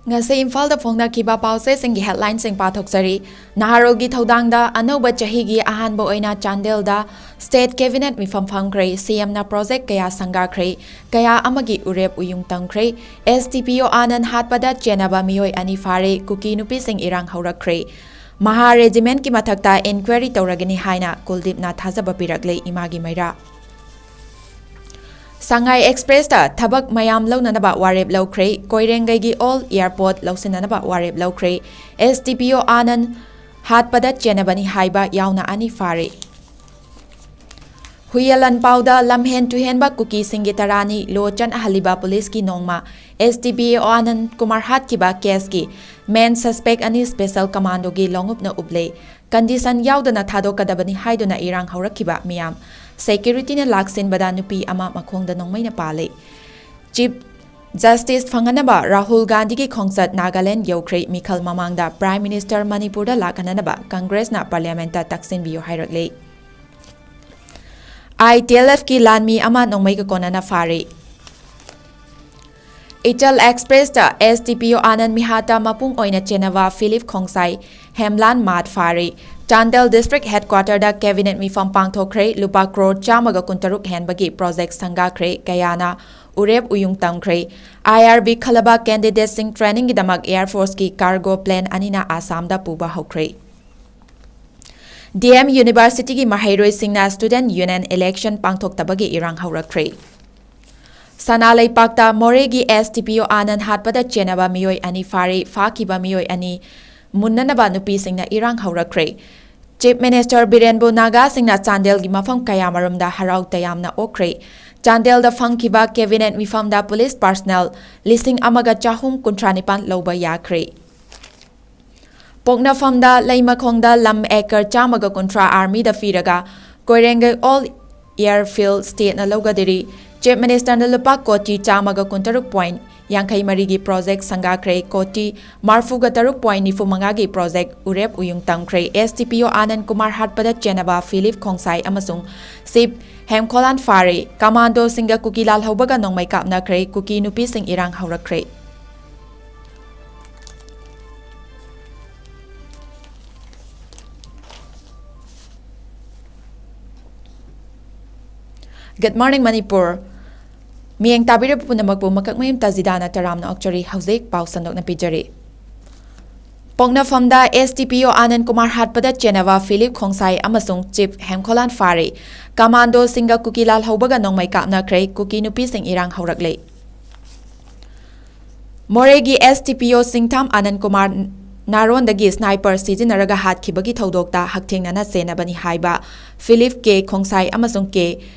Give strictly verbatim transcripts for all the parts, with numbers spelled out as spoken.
ꯉꯁꯤ ꯏꯝꯐꯥꯜꯗ ꯐꯣꯡꯅꯈꯤꯕ ꯄꯥꯎꯆꯦꯁꯤꯡꯒꯤ headlineꯁꯤꯡ ꯄꯥꯊꯣꯛꯆꯔꯤ꯫ ꯅꯍꯥꯔꯣꯜꯒꯤ ꯊꯧꯗꯥꯡꯗ ꯑꯅꯧꯕ ꯆꯍꯤꯒꯤ ꯑꯍꯥꯟꯕ ꯑꯣꯏꯅ ꯆꯥꯟꯗꯦꯜꯗ State Cabinet ꯃꯤꯐꯝ ꯐꯝꯈ꯭ꯔꯦ꯫ CMꯅ project ꯀꯌꯥ ꯁꯪꯒꯥꯈ꯭ꯔꯦ, ꯀꯌꯥ ꯑꯃꯒꯤ ꯎꯔꯦꯞ ꯎꯌꯨꯡ ꯇꯝꯈ꯭ꯔꯦ꯫ SDPO ꯑꯥꯅꯟ ꯍꯥꯠꯄꯗ ꯆꯦꯟꯅꯕ ꯃꯤꯑꯣꯏ ꯑꯅꯤ ꯐꯥꯔꯦ꯫ ꯀꯨꯀꯤ ꯅꯨꯄꯤꯁꯤꯡ ꯏꯔꯥꯡ ꯍꯧꯔꯛꯈ꯭ꯔꯦ꯫ ꯃꯍꯥ Regimentꯀꯤ ꯃꯊꯛꯇ inquiry ꯇꯧꯔꯒꯅꯤ ꯍꯥꯏꯅ ꯀꯨꯜꯗꯤꯞꯅ ꯊꯥꯖꯕ ꯄꯤꯔꯛꯂꯦ꯫ ꯏꯃꯥꯒꯤ ꯃꯩꯔꯥ꯫ ꯁꯉꯥꯏ Expressꯇ ꯊꯕꯛ ꯃꯌꯥꯝ ꯂꯧꯅꯅꯕ ꯋꯥꯔꯦꯞ ꯂꯧꯈ꯭ꯔꯦ꯫ ꯀꯣꯏꯔꯦꯡꯒꯩꯒꯤ All Airport ꯂꯧꯁꯤꯟꯅꯅꯕ ꯋꯥꯔꯦꯞ ꯂꯧꯈ꯭ꯔꯦ꯫ SDPO ꯑꯥꯅꯟ ꯍꯥꯠꯄꯗ ꯆꯦꯟꯅꯕꯅꯤ ꯍꯥꯏꯕ ꯌꯥꯎꯅ ꯑꯅꯤ ꯐꯥꯔꯦ꯫ ꯍꯨꯏꯌꯦꯜ ꯂꯥꯟꯄꯥꯎꯗ ꯂꯝꯍꯦꯟ ꯇꯨꯍꯦꯟꯕ ꯀꯨꯀꯤꯁꯤꯡꯒꯤ ꯇꯔꯥꯅꯤ ꯂꯣ ꯆꯠꯅꯍꯜꯂꯤꯕ ꯄꯨꯂꯤꯁꯀꯤ ꯅꯣꯡꯃ꯫ SDPO ꯑꯥꯅꯟ ꯀꯨꯃꯥꯔ ꯍꯥꯠꯈꯤꯕ caseꯀꯤ main suspect ꯑꯅꯤ special commandoꯒꯤ ꯂꯣꯡꯎꯞꯅ ꯎꯞꯂꯦ꯫ Condition ꯌꯥꯎꯗꯅ ꯊꯥꯗꯣꯛꯀꯗꯕꯅꯤ ꯍꯥꯏꯗꯨꯅ ꯏꯔꯥꯡ ꯍꯧꯔꯛꯈꯤꯕ ꯃꯤꯌꯥꯝ꯫ Securityꯅ ꯂꯥꯛꯁꯤꯟꯕꯗ ꯅꯨꯄꯤ ꯑꯃ ꯃꯈꯣꯡꯗ ꯅꯣꯡꯃꯩꯅ ꯄꯥꯜꯂꯦ꯫ Chief Justice ꯐꯪꯅꯅꯕ ꯔꯥꯍꯨꯜ ꯒꯥꯟꯙꯤꯒꯤ ꯈꯣꯡꯆꯠ ꯅꯥꯒꯥꯂꯦꯟ ꯌꯧꯈ꯭ꯔꯦ꯫ ꯃꯤꯈꯜ ꯃꯃꯥꯡꯗ Prime Minister ꯃꯅꯤꯄꯨꯔꯗ ꯂꯥꯛꯍꯟꯅꯅꯕ Congressꯅ Parliamentꯇ ꯇꯛꯁꯤꯟꯕꯤꯌꯨ ꯍꯥꯏꯔꯛꯂꯦ꯫ ITLFꯀꯤ ꯂꯥꯟꯃꯤ ꯑꯃ ꯅꯣꯡꯃꯩꯒ ꯀꯣꯟꯅꯅ ꯐꯥꯔꯦ꯫ ꯏꯆꯜ Expressꯇ SDPO ꯑꯥꯅꯟ ꯃꯤꯍꯥꯠꯇ ꯃꯄꯨꯡ ꯑꯣꯏꯅ ꯆꯦꯟꯅꯕ Philip ꯈꯣꯡꯁꯥꯏ ꯍꯦꯝꯂꯥꯟ ꯃꯥꯠ ꯐꯥꯔꯦ꯫ ꯆꯥꯟꯗꯦꯜ District Headquarterꯗ Cabinet ꯃꯤꯐꯝ ꯄꯥꯡꯊꯣꯛꯈ꯭ꯔꯦ꯫ ꯂꯨꯄꯥ ꯀ꯭ꯔꯣꯔ ꯆꯥꯝꯃꯒ ꯀꯨꯟꯇꯔꯨꯛ ꯍꯦꯟꯕꯒꯤ project ꯁꯪꯒꯥꯈ꯭ꯔꯦ꯫ ꯀꯌꯥꯅ ꯎꯔꯦꯞ ꯎꯌꯨꯡ ꯇꯝꯈ꯭ꯔꯦ꯫ IRB ꯈꯜꯂꯕ candidateꯁꯤꯡ trainingꯒꯤꯗꯃꯛ Air Forceꯀꯤ cargo plane ꯑꯅꯤꯅ ꯑꯁꯥꯝꯗ ꯄꯨꯕ ꯍꯧꯈ꯭ꯔꯦ꯫ DM Universityꯒꯤ ꯃꯍꯩꯔꯣꯏꯁꯤꯡꯅ Student Union election ꯄꯥꯡꯊꯣꯛꯇꯕꯒꯤ ꯏꯔꯥꯡ ꯍꯧꯔꯛꯈ꯭ꯔꯦ꯫ ꯁꯅꯥ ꯂꯩꯄꯥꯛꯇ ꯃꯣꯔꯦꯒꯤ SDPO ꯑꯥꯅꯟ ꯍꯥꯠꯄꯗ ꯆꯦꯟꯅꯕ ꯃꯤꯑꯣꯏ ꯑꯅꯤ ꯐꯥꯔꯦ꯫ ꯐꯥꯈꯤꯕ ꯃꯤꯑꯣꯏ ꯑꯅꯤ ꯃꯨꯟꯅꯅꯕ ꯅꯨꯄꯤꯁꯤꯡꯅ ꯏꯔꯥꯡ ꯍꯧꯔꯛꯈ꯭ꯔꯦ꯫ Chief Minister ꯕꯤꯔꯦꯟꯕꯨ ꯅꯥꯒꯥꯁꯤꯡꯅ ꯆꯥꯟꯗꯦꯜꯒꯤ ꯃꯐꯝ ꯀꯌꯥꯃꯔꯨꯝꯗ ꯍꯔꯥꯎ ꯇꯌꯥꯝꯅ ꯑꯣꯛꯈ꯭ꯔꯦ꯫ ꯆꯥꯟꯗꯦꯜꯗ ꯐꯪꯈꯤꯕ Cabinet ꯃꯤꯐꯝꯗ police personnel ꯂꯤꯁꯤꯡ ꯑꯃꯒ ꯆꯍꯨꯝ ꯀꯨꯟꯊ꯭ꯔꯥ ꯅꯤꯄꯥꯟ ꯂꯧꯕ ꯌꯥꯈ꯭ꯔꯦ꯫ ꯄꯣꯛꯅꯐꯝꯗ ꯂꯩꯃꯈꯣꯡꯗ ꯂꯝ acre ꯆꯥꯝꯃꯒ ꯀꯨꯟꯊ꯭ꯔꯥ Armyꯗ ꯄꯤꯔꯒ ꯀꯣꯏꯔꯦꯡꯒꯩ All Airfield Stateꯅ ꯂꯧꯒꯗꯧꯔꯤ꯫ Chief Ministerꯅ ꯂꯨꯄꯥ ꯀꯣꯇꯤ ꯆꯥꯝꯃꯒ ꯀꯨꯟꯇꯔꯨꯛ point ꯌꯥꯡꯈꯩ ꯃꯔꯤꯒꯤ project ꯁꯪꯒꯥꯈ꯭ꯔꯦ꯫ ꯀꯣꯇꯤ ꯃꯔꯐꯨꯒ ꯇꯔꯨꯛ point ꯅꯤꯐꯨ ꯃꯉꯥꯒꯤ project ꯎꯔꯦꯞ ꯎꯌꯨꯡ ꯇꯝꯈ꯭ꯔꯦ꯫ SDPO ꯑꯥꯅꯟ ꯀꯨꯃꯥꯔ ꯍꯥꯠꯄꯗ ꯆꯦꯟꯅꯕ Philip ꯈꯣꯡꯁꯥꯏ ꯑꯃꯁꯨꯡ Chief ꯍꯦꯝꯈꯣꯂꯥꯟ ꯐꯥꯔꯦ꯫ Commandoꯁꯤꯡꯒ ꯀꯨꯀꯤ ꯂꯥꯜꯍꯧꯕꯒ ꯅꯣꯡꯃꯩ ꯀꯥꯞꯅꯈ꯭ꯔꯦ꯫ ꯀꯨꯀꯤ ꯅꯨꯄꯤꯁꯤꯡ ꯏꯔꯥꯡ ꯍꯧꯔꯛꯈ꯭ꯔꯦ꯫ Good morning, Manipur. ꯃꯤꯠꯌꯦꯡ ꯇꯥꯕꯤꯔꯤꯕ ꯄꯨꯝꯅꯃꯛꯄꯨ ꯃꯀꯛꯃꯌꯨꯝ ꯇꯥꯖꯤꯗꯥꯅ ꯇꯔꯥꯝꯅ ꯑꯣꯛꯆꯔꯤ꯫ ꯍꯧꯖꯤꯛ ꯄꯥꯎ ꯁꯟꯗꯣꯛꯅ ꯄꯤꯖꯔꯤ꯫ ꯄꯣꯛꯅꯐꯝꯗ S D P O Anand Kumar ꯍꯥꯠꯄꯗ ꯆꯦꯟꯅꯕ ꯐꯤꯂꯤꯞ ꯈꯣꯡꯁꯥꯏ ꯑꯃꯁꯨꯡ ꯆꯤꯐ ꯍꯦꯝꯈꯣꯂꯥꯟ ꯐꯥꯔꯤ꯫ ꯀꯃꯥꯟꯗꯣꯁꯤꯡꯒ ꯀꯨꯀꯤ ꯂꯥꯜꯍꯧꯕꯒ ꯅꯣꯡꯃꯩ ꯀꯥꯞꯅꯈ꯭ꯔꯦ꯫ ꯀꯨꯀꯤ ꯅꯨꯄꯤꯁꯤꯡ ꯏꯔꯥꯡ ꯍꯧꯔꯛꯂꯦ꯫ ꯃꯣꯔꯦꯒꯤ S D P O ꯁꯤꯡꯊꯥꯝ ꯑꯥꯅꯟ ꯀꯨꯃꯥꯔ ꯅꯥꯔꯣꯟꯗꯒꯤ ꯁ꯭ꯅꯥꯏꯄꯔ ꯁꯤꯖꯤꯟꯅꯔꯒ ꯍꯥꯠꯈꯤꯕꯒꯤ ꯊꯧꯗꯣꯛꯇ ꯍꯛꯊꯦꯡꯅꯅ ꯆꯦꯟꯅꯕꯅꯤ ꯍꯥꯏꯕ ꯐꯤꯂꯤꯞ ꯀꯦ ꯈꯣꯡꯁꯥꯏ ꯑꯃꯁꯨꯡ ꯀꯦ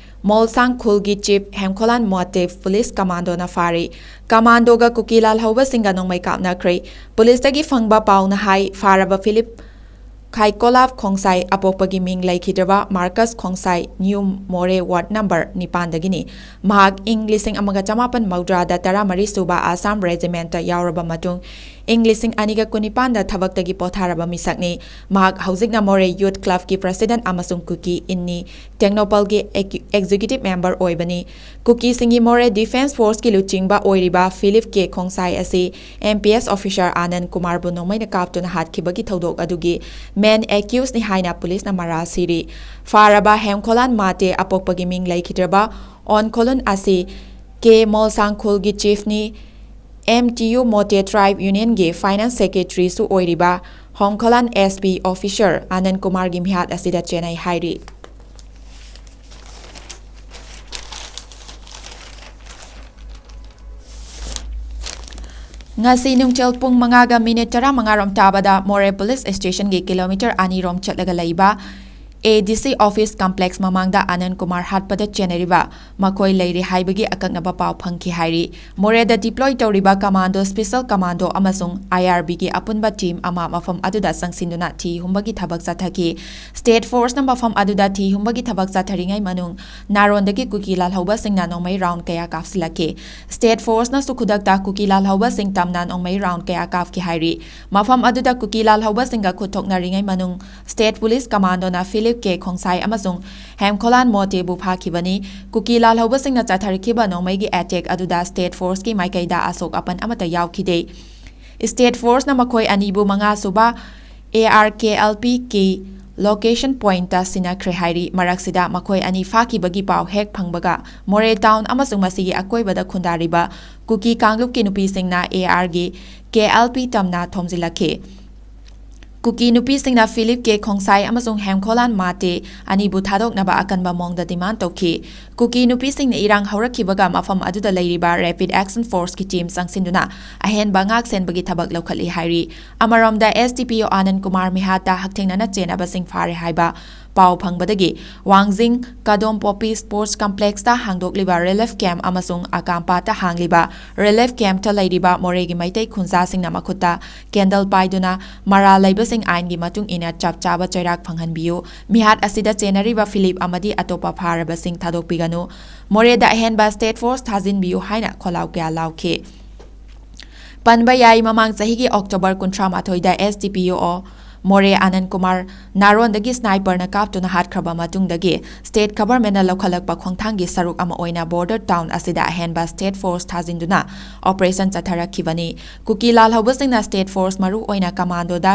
ꯃꯣꯜꯁꯥꯡ ꯈꯨꯜꯒꯤ ꯆꯤꯐ ꯍꯦꯝꯈꯣꯂꯥꯟ ꯃꯣꯇꯦ ꯄꯨꯂꯤꯁ ꯀꯃꯥꯟꯗꯣꯅ ꯐꯥꯔꯤ꯫ ꯀꯃꯥꯟꯗꯣꯒ ꯀꯨꯀꯤ ꯂꯥꯜꯍꯧꯕꯁꯤꯡꯒ ꯅꯣꯡꯃꯩ ꯀꯥꯞꯅꯈ꯭ꯔꯦ꯫ ꯄꯨꯂꯤꯁꯇꯒꯤ ꯐꯪꯕ ꯄꯥꯎꯅ ꯍꯥꯏ, ꯐꯥꯔꯕ ꯐꯤꯂꯤꯞ ꯈꯥꯏꯀꯣꯂꯥꯞ ꯈꯣꯡꯁꯥꯏ, ꯑꯄꯣꯛꯄꯒꯤ ꯃꯤꯡ ꯂꯩꯈꯤꯗ꯭ꯔꯕ ꯃꯥꯔꯀꯁ ꯈꯣꯡꯁꯥꯏ, ꯅ꯭ꯌꯨ ꯃꯣꯔꯦ ꯋꯥꯔꯗ ꯅꯝꯕꯔ ꯅꯤꯄꯥꯟꯗꯒꯤꯅꯤ꯫ ꯃꯍꯥꯛ ꯏꯪ ꯂꯤꯁꯤꯡ ꯑꯃꯒ ꯆꯃꯥꯄꯟ ꯃꯧꯗ꯭ꯔꯥꯗ ꯇꯔꯥꯃꯔꯤ ꯁꯨꯕ ꯑꯁꯥꯝ ꯔꯦꯖꯤꯃꯦꯟꯇ ꯌꯥꯎꯔꯕ ꯃꯇꯨꯡ, ꯏꯪ ꯂꯤꯁꯤꯡ ꯑꯅꯤꯒ ꯀꯨꯟꯅꯤꯄꯥꯟꯗ ꯊꯕꯛꯇꯒꯤ ꯄꯣꯊꯥꯔꯕ ꯃꯤꯁꯛꯅꯤ꯫ ꯃꯍꯥꯛ ꯍꯧꯖꯤꯛꯅ ꯃꯣꯔꯦ ꯌꯨꯊ ꯀ꯭ꯂꯕꯀꯤ ꯄ꯭ꯔꯁꯤꯗꯦꯟꯠ ꯑꯃꯁꯨꯡ ꯀꯨꯀꯤ ꯏꯟꯅꯤ ꯇꯦꯛꯅꯣꯄꯜꯒꯤ ꯑꯦꯛ-, ꯑꯦꯛꯖꯤꯀ꯭ꯌꯨꯇꯤꯚ ꯃꯦꯝꯕꯔ ꯑꯣꯏꯕꯅꯤ꯫ ꯀꯨꯀꯤꯁꯤꯡꯒꯤ ꯃꯣꯔꯦ ꯗꯤꯐꯦꯟꯁ ꯐꯣꯔꯁꯀꯤ ꯂꯨꯆꯤꯡꯕ ꯑꯣꯏꯔꯤꯕ ꯐꯤꯂꯤꯞ ꯀꯦ ꯈꯣꯡꯁꯥꯏ ꯑꯁꯤ M P S ꯑꯣꯐꯤꯁꯥꯔ ꯑꯥꯅꯟ ꯀꯨꯃꯥꯔꯕꯨ ꯅꯣꯡꯃꯩꯅ ꯀꯥꯞꯇꯨꯅ ꯍꯥꯠꯈꯤꯕꯒꯤ ꯊꯧꯗꯣꯛ ꯑꯗꯨꯒꯤ ꯃꯦꯟ ꯑꯦꯀ꯭ꯌꯨꯁꯅꯤ ꯍꯥꯏꯅ ꯄꯨꯂꯤꯁꯅ ꯃꯔꯥꯜ ꯁꯤꯔꯤ꯫ ꯐꯥꯔꯕ ꯍꯦꯝꯈꯣꯂꯥꯟ ꯃꯥꯇꯦ, ꯑꯄꯣꯛꯄꯒꯤ ꯃꯤꯡ ꯂꯩꯈꯤꯗ꯭ꯔꯕ ꯑꯣꯟꯈꯣꯂꯨꯟ ꯑꯁꯤ ꯀꯦ ꯃꯣꯜꯁꯥꯡꯈꯣꯜꯒꯤ ꯆꯤꯐꯅꯤ꯫ M T U ꯃꯣꯇꯦ ꯇ꯭ꯔꯥꯏꯕ ꯌꯨꯅꯤꯌꯟꯒꯤ ꯐꯥꯏꯅꯥꯟꯁ ꯁꯦꯀ꯭ꯔꯦꯇꯔꯤꯁꯨ ꯑꯣꯏꯔꯤꯕ ꯍꯣꯡꯈꯣꯂꯥꯟ S P ꯑꯣꯐꯤꯁꯥꯔ ꯑꯥꯅꯟ ꯀꯨꯃꯥꯔꯒꯤ ꯃꯤꯍꯥꯠ ꯑꯁꯤꯗ ꯆꯦꯟꯅꯩ ꯍꯥꯏꯔꯤ꯫ ꯉꯁꯤ ꯅꯨꯡꯊꯤꯜ ꯄꯨꯡ ꯃꯉꯥꯒ ꯃꯤꯅꯤꯠ ꯇꯔꯥꯃꯉꯥ ꯔꯣꯝ ꯇꯥꯕꯗ ꯃꯣꯔꯦ ꯄꯨꯂꯤꯁ ꯁ꯭ꯇꯦꯁꯟꯒꯤ ꯀꯤꯂꯣꯃꯤꯇꯔ ꯑꯅꯤ ꯔꯣꯝ ꯆꯠꯂꯒ ꯂꯩꯕ A D C office complex ꯃꯃꯥꯡꯗ ꯑꯥꯅꯟ ꯀꯨꯃꯥꯔ ꯍꯥꯠꯄꯗ ꯆꯦꯟꯅꯔꯤꯕ ꯃꯈꯣꯏ ꯂꯩꯔꯤ ꯍꯥꯏꯕꯒꯤ ꯑꯀꯛꯅꯕ ꯄꯥꯎ ꯐꯪꯈꯤ ꯍꯥꯏꯔꯤ꯫ ꯃꯣꯔꯦꯗ ꯗꯤꯄ꯭ꯂꯣꯏ ꯇꯧꯔꯤꯕ ꯀꯃꯥꯟꯗꯣ, ꯁ꯭ꯄꯦꯁꯦꯜ ꯀꯃꯥꯟꯗꯣ ꯑꯃꯁꯨꯡ I R B ꯒꯤ ꯑꯄꯨꯟꯕ ꯇꯤꯝ ꯑꯃ ꯃꯐꯝ ꯑꯗꯨꯗ ꯆꯪꯁꯤꯟꯗꯨꯅ ꯊꯤ ꯍꯨꯝꯕꯒꯤ ꯊꯕꯛ ꯆꯠꯊꯈꯤ꯫ ꯁ꯭ꯇꯦꯠ ꯐꯣꯔꯁꯅ ꯃꯐꯝ ꯑꯗꯨꯗ ꯊꯤ ꯍꯨꯝꯕꯒꯤ ꯊꯕꯛ ꯆꯠꯊꯔꯤꯉꯩ ꯃꯅꯨꯡ ꯅꯥꯔꯣꯟꯗꯒꯤ ꯀꯨꯀꯤ ꯂꯥꯜꯍꯧꯕꯁꯤꯡꯅ ꯅꯣꯡꯃꯩ ꯔꯥꯎꯟ ꯀꯌꯥ ꯀꯥꯞꯁꯤꯜꯂꯛꯈꯤ꯫ ꯁ꯭ꯇꯦꯠ ꯐꯣꯔꯁꯅꯁꯨ ꯈꯨꯗꯛꯇ ꯀꯨꯀꯤ ꯂꯥꯜꯍꯧꯕꯁꯤꯡ ꯇꯝꯅ ꯅꯣꯡꯃꯩ ꯔꯥꯎꯟ ꯀꯌꯥ ꯀꯥꯞꯈꯤ ꯍꯥꯏꯔꯤ꯫ ꯃꯐꯝ ꯑꯗꯨꯗ ꯀꯨꯀꯤ ꯂꯥꯜꯍꯧꯕꯁꯤꯡꯒ ꯈꯨꯠ ꯊꯣꯛꯅꯔꯤꯉꯩ ꯃꯅꯨꯡ ꯁ꯭ꯇꯦꯠ ꯄꯨꯂꯤꯁ ꯀꯃꯥꯟꯗꯣꯅ ꯐꯤꯂꯤꯞ ꯀꯦ ꯈꯣꯡꯁꯥꯏ ꯑꯃꯁꯨꯡ ꯍꯦꯝꯈꯣꯂꯥꯟ ꯃꯣꯇꯦꯕꯨ ꯐꯥꯈꯤꯕꯅꯤ꯫ ꯀꯨꯀꯤ ꯂꯥꯜꯍꯧꯕꯁꯤꯡꯅ ꯆꯠꯊꯔꯛꯈꯤꯕ ꯅꯣꯡꯃꯩꯒꯤ ꯑꯦꯇꯦꯛ ꯑꯗꯨꯗ ꯁ꯭ꯇꯦꯠ ꯐꯣꯔꯁꯀꯤ ꯃꯥꯏꯀꯩꯗ ꯑꯁꯣꯛ ꯑꯄꯟ ꯑꯃꯠꯇ ꯌꯥꯎꯈꯤꯗꯦ꯫ ꯁ꯭ꯇꯦꯠ ꯐꯣꯔꯁꯅ ꯃꯈꯣꯏ ꯑꯅꯤꯕꯨ ꯃꯉꯥꯁꯨꯕ A R K L P ꯀꯤ location point ꯁꯤꯟꯅꯈ꯭ꯔꯦ ꯍꯥꯏꯔꯤ꯫ ꯃꯔꯛꯁꯤꯗ ꯃꯈꯣꯏ ꯑꯅꯤ ꯐꯥꯈꯤꯕꯒꯤ ꯄꯥꯎ ꯍꯦꯛ ꯐꯪꯕꯒ ꯃꯣꯔꯦ town ꯑꯃꯁꯨꯡ ꯃꯁꯤꯒꯤ ꯑꯀꯣꯏꯕꯗ ꯈꯨꯟꯗꯥꯔꯤꯕ ꯀꯨꯀꯤ ꯀꯥꯡꯂꯨꯞꯀꯤ ꯅꯨꯄꯤꯁꯤꯡꯅ AR ꯒꯤ KLP ꯇꯝꯅ ꯊꯣꯝꯖꯤꯜꯂꯛꯈꯤ꯫ ꯀꯨꯀꯤ ꯅꯨꯄꯤꯁꯤꯡꯅ ꯐꯤꯂꯤꯞ ꯀꯦ ꯈꯣꯡꯁꯥꯏ ꯑꯃꯁꯨꯡ ꯍꯦꯝꯈꯣꯂꯥꯟ ꯃꯥꯇꯦ ꯑꯅꯤꯕꯨ ꯊꯥꯗꯣꯛꯅꯕ ꯑꯀꯟꯕ ꯃꯑꯣꯡꯗ demand ꯇꯧꯈꯤ꯫ ꯀꯨꯀꯤ ꯅꯨꯄꯤꯁꯤꯡꯅ ꯏꯔꯥꯡ ꯍꯧꯔꯛꯈꯤꯕꯒ ꯃꯐꯝ ꯑꯗꯨꯗ ꯂꯩꯔꯤꯕ Rapid Action Force ꯀꯤ team ꯆꯪꯁꯤꯟꯗꯨꯅ ꯑꯍꯦꯟꯕ ꯉꯥꯛ ꯁꯦꯟꯕꯒꯤ ꯊꯕꯛ ꯂꯧꯈꯠꯂꯤ ꯍꯥꯏꯔꯤ꯫ ꯑꯃꯔꯣꯝꯗ, SDPO ꯑꯥꯅꯟ ꯀꯨꯃꯥꯔ ꯃꯤꯍꯥꯠꯇ ꯍꯛꯊꯦꯡꯅꯅ ꯆꯦꯟꯅꯕꯁꯤꯡ ꯐꯥꯔꯦ ꯍꯥꯏꯕ ꯄꯥꯎ ꯐꯪꯕꯗꯒꯤ ꯋꯥꯡꯖꯤꯡ ꯀꯗꯣꯝ ꯄꯣꯄꯤ Sports Complex ꯇ ꯍꯥꯡꯗꯣꯛꯂꯤꯕ relief camp ꯑꯃꯁꯨꯡ ꯑꯀꯥꯝꯄꯥꯠꯇ ꯍꯥꯡꯂꯤꯕ relief camp ꯇ ꯂꯩꯔꯤꯕ ꯃꯣꯔꯦꯒꯤ ꯃꯩꯇꯩ ꯈꯨꯟꯖꯥꯁꯤꯡꯅ ꯃꯈꯨꯠꯇ candle ꯄꯥꯏꯗꯨꯅ ꯃꯔꯥꯜ ꯂꯩꯕꯁꯤꯡ ꯑꯥꯏꯟꯒꯤ ꯃꯇꯨꯡ ꯏꯟꯅ ꯆꯞ ꯆꯥꯕ ꯆꯩꯔꯥꯛ ꯐꯪꯍꯟꯕꯤꯌꯨ, ꯃꯤꯍꯥꯠ ꯑꯁꯤꯗ ꯆꯦꯟꯅꯔꯤꯕ ꯐꯤꯂꯤꯞ ꯑꯃꯗꯤ ꯑꯇꯣꯞꯄ ꯐꯥꯔꯕꯁꯤꯡ ꯊꯥꯗꯣꯛꯄꯤꯒꯅꯨ, ꯃꯣꯔꯦꯗ ꯑꯍꯦꯟꯕ state force ꯊꯥꯖꯤꯟꯕꯤꯌꯨ ꯍꯥꯏꯅ ꯈꯣꯜꯂꯥꯎ ꯀꯌꯥ ꯂꯥꯎꯈꯤ꯫ ꯄꯟꯕ ꯌꯥꯏ, ꯃꯃꯥꯡ ꯆꯍꯤꯒꯤ October ꯀꯨꯟꯊ꯭ꯔꯥ ꯃꯥꯊꯣꯏꯗ SDPO ꯃꯣꯔꯦ ꯑꯥꯅꯟ ꯀꯨꯃꯥꯔ ꯅꯥꯔꯣꯟꯗꯒꯤ sniper ꯅ ꯀꯥꯞꯇꯨꯅ ꯍꯥꯠꯈ꯭ꯔꯕ ꯃꯇꯨꯡꯗꯒꯤ state government ꯅ ꯂꯧꯈꯠꯂꯛꯄ ꯈꯣꯡꯊꯥꯡꯒꯤ ꯁꯔꯨꯛ ꯑꯃ ꯑꯣꯏꯅ border town ꯑꯁꯤꯗ ꯑꯍꯦꯟꯕ state force ꯊꯥꯖꯤꯟꯗꯨꯅ operation ꯆꯠꯊꯔꯛꯈꯤꯕꯅꯤ꯫ ꯀꯨꯀꯤ ꯂꯥꯜꯍꯧꯕꯁꯤꯡꯅ state force, ꯃꯔꯨ ꯑꯣꯏꯅ commando ꯗ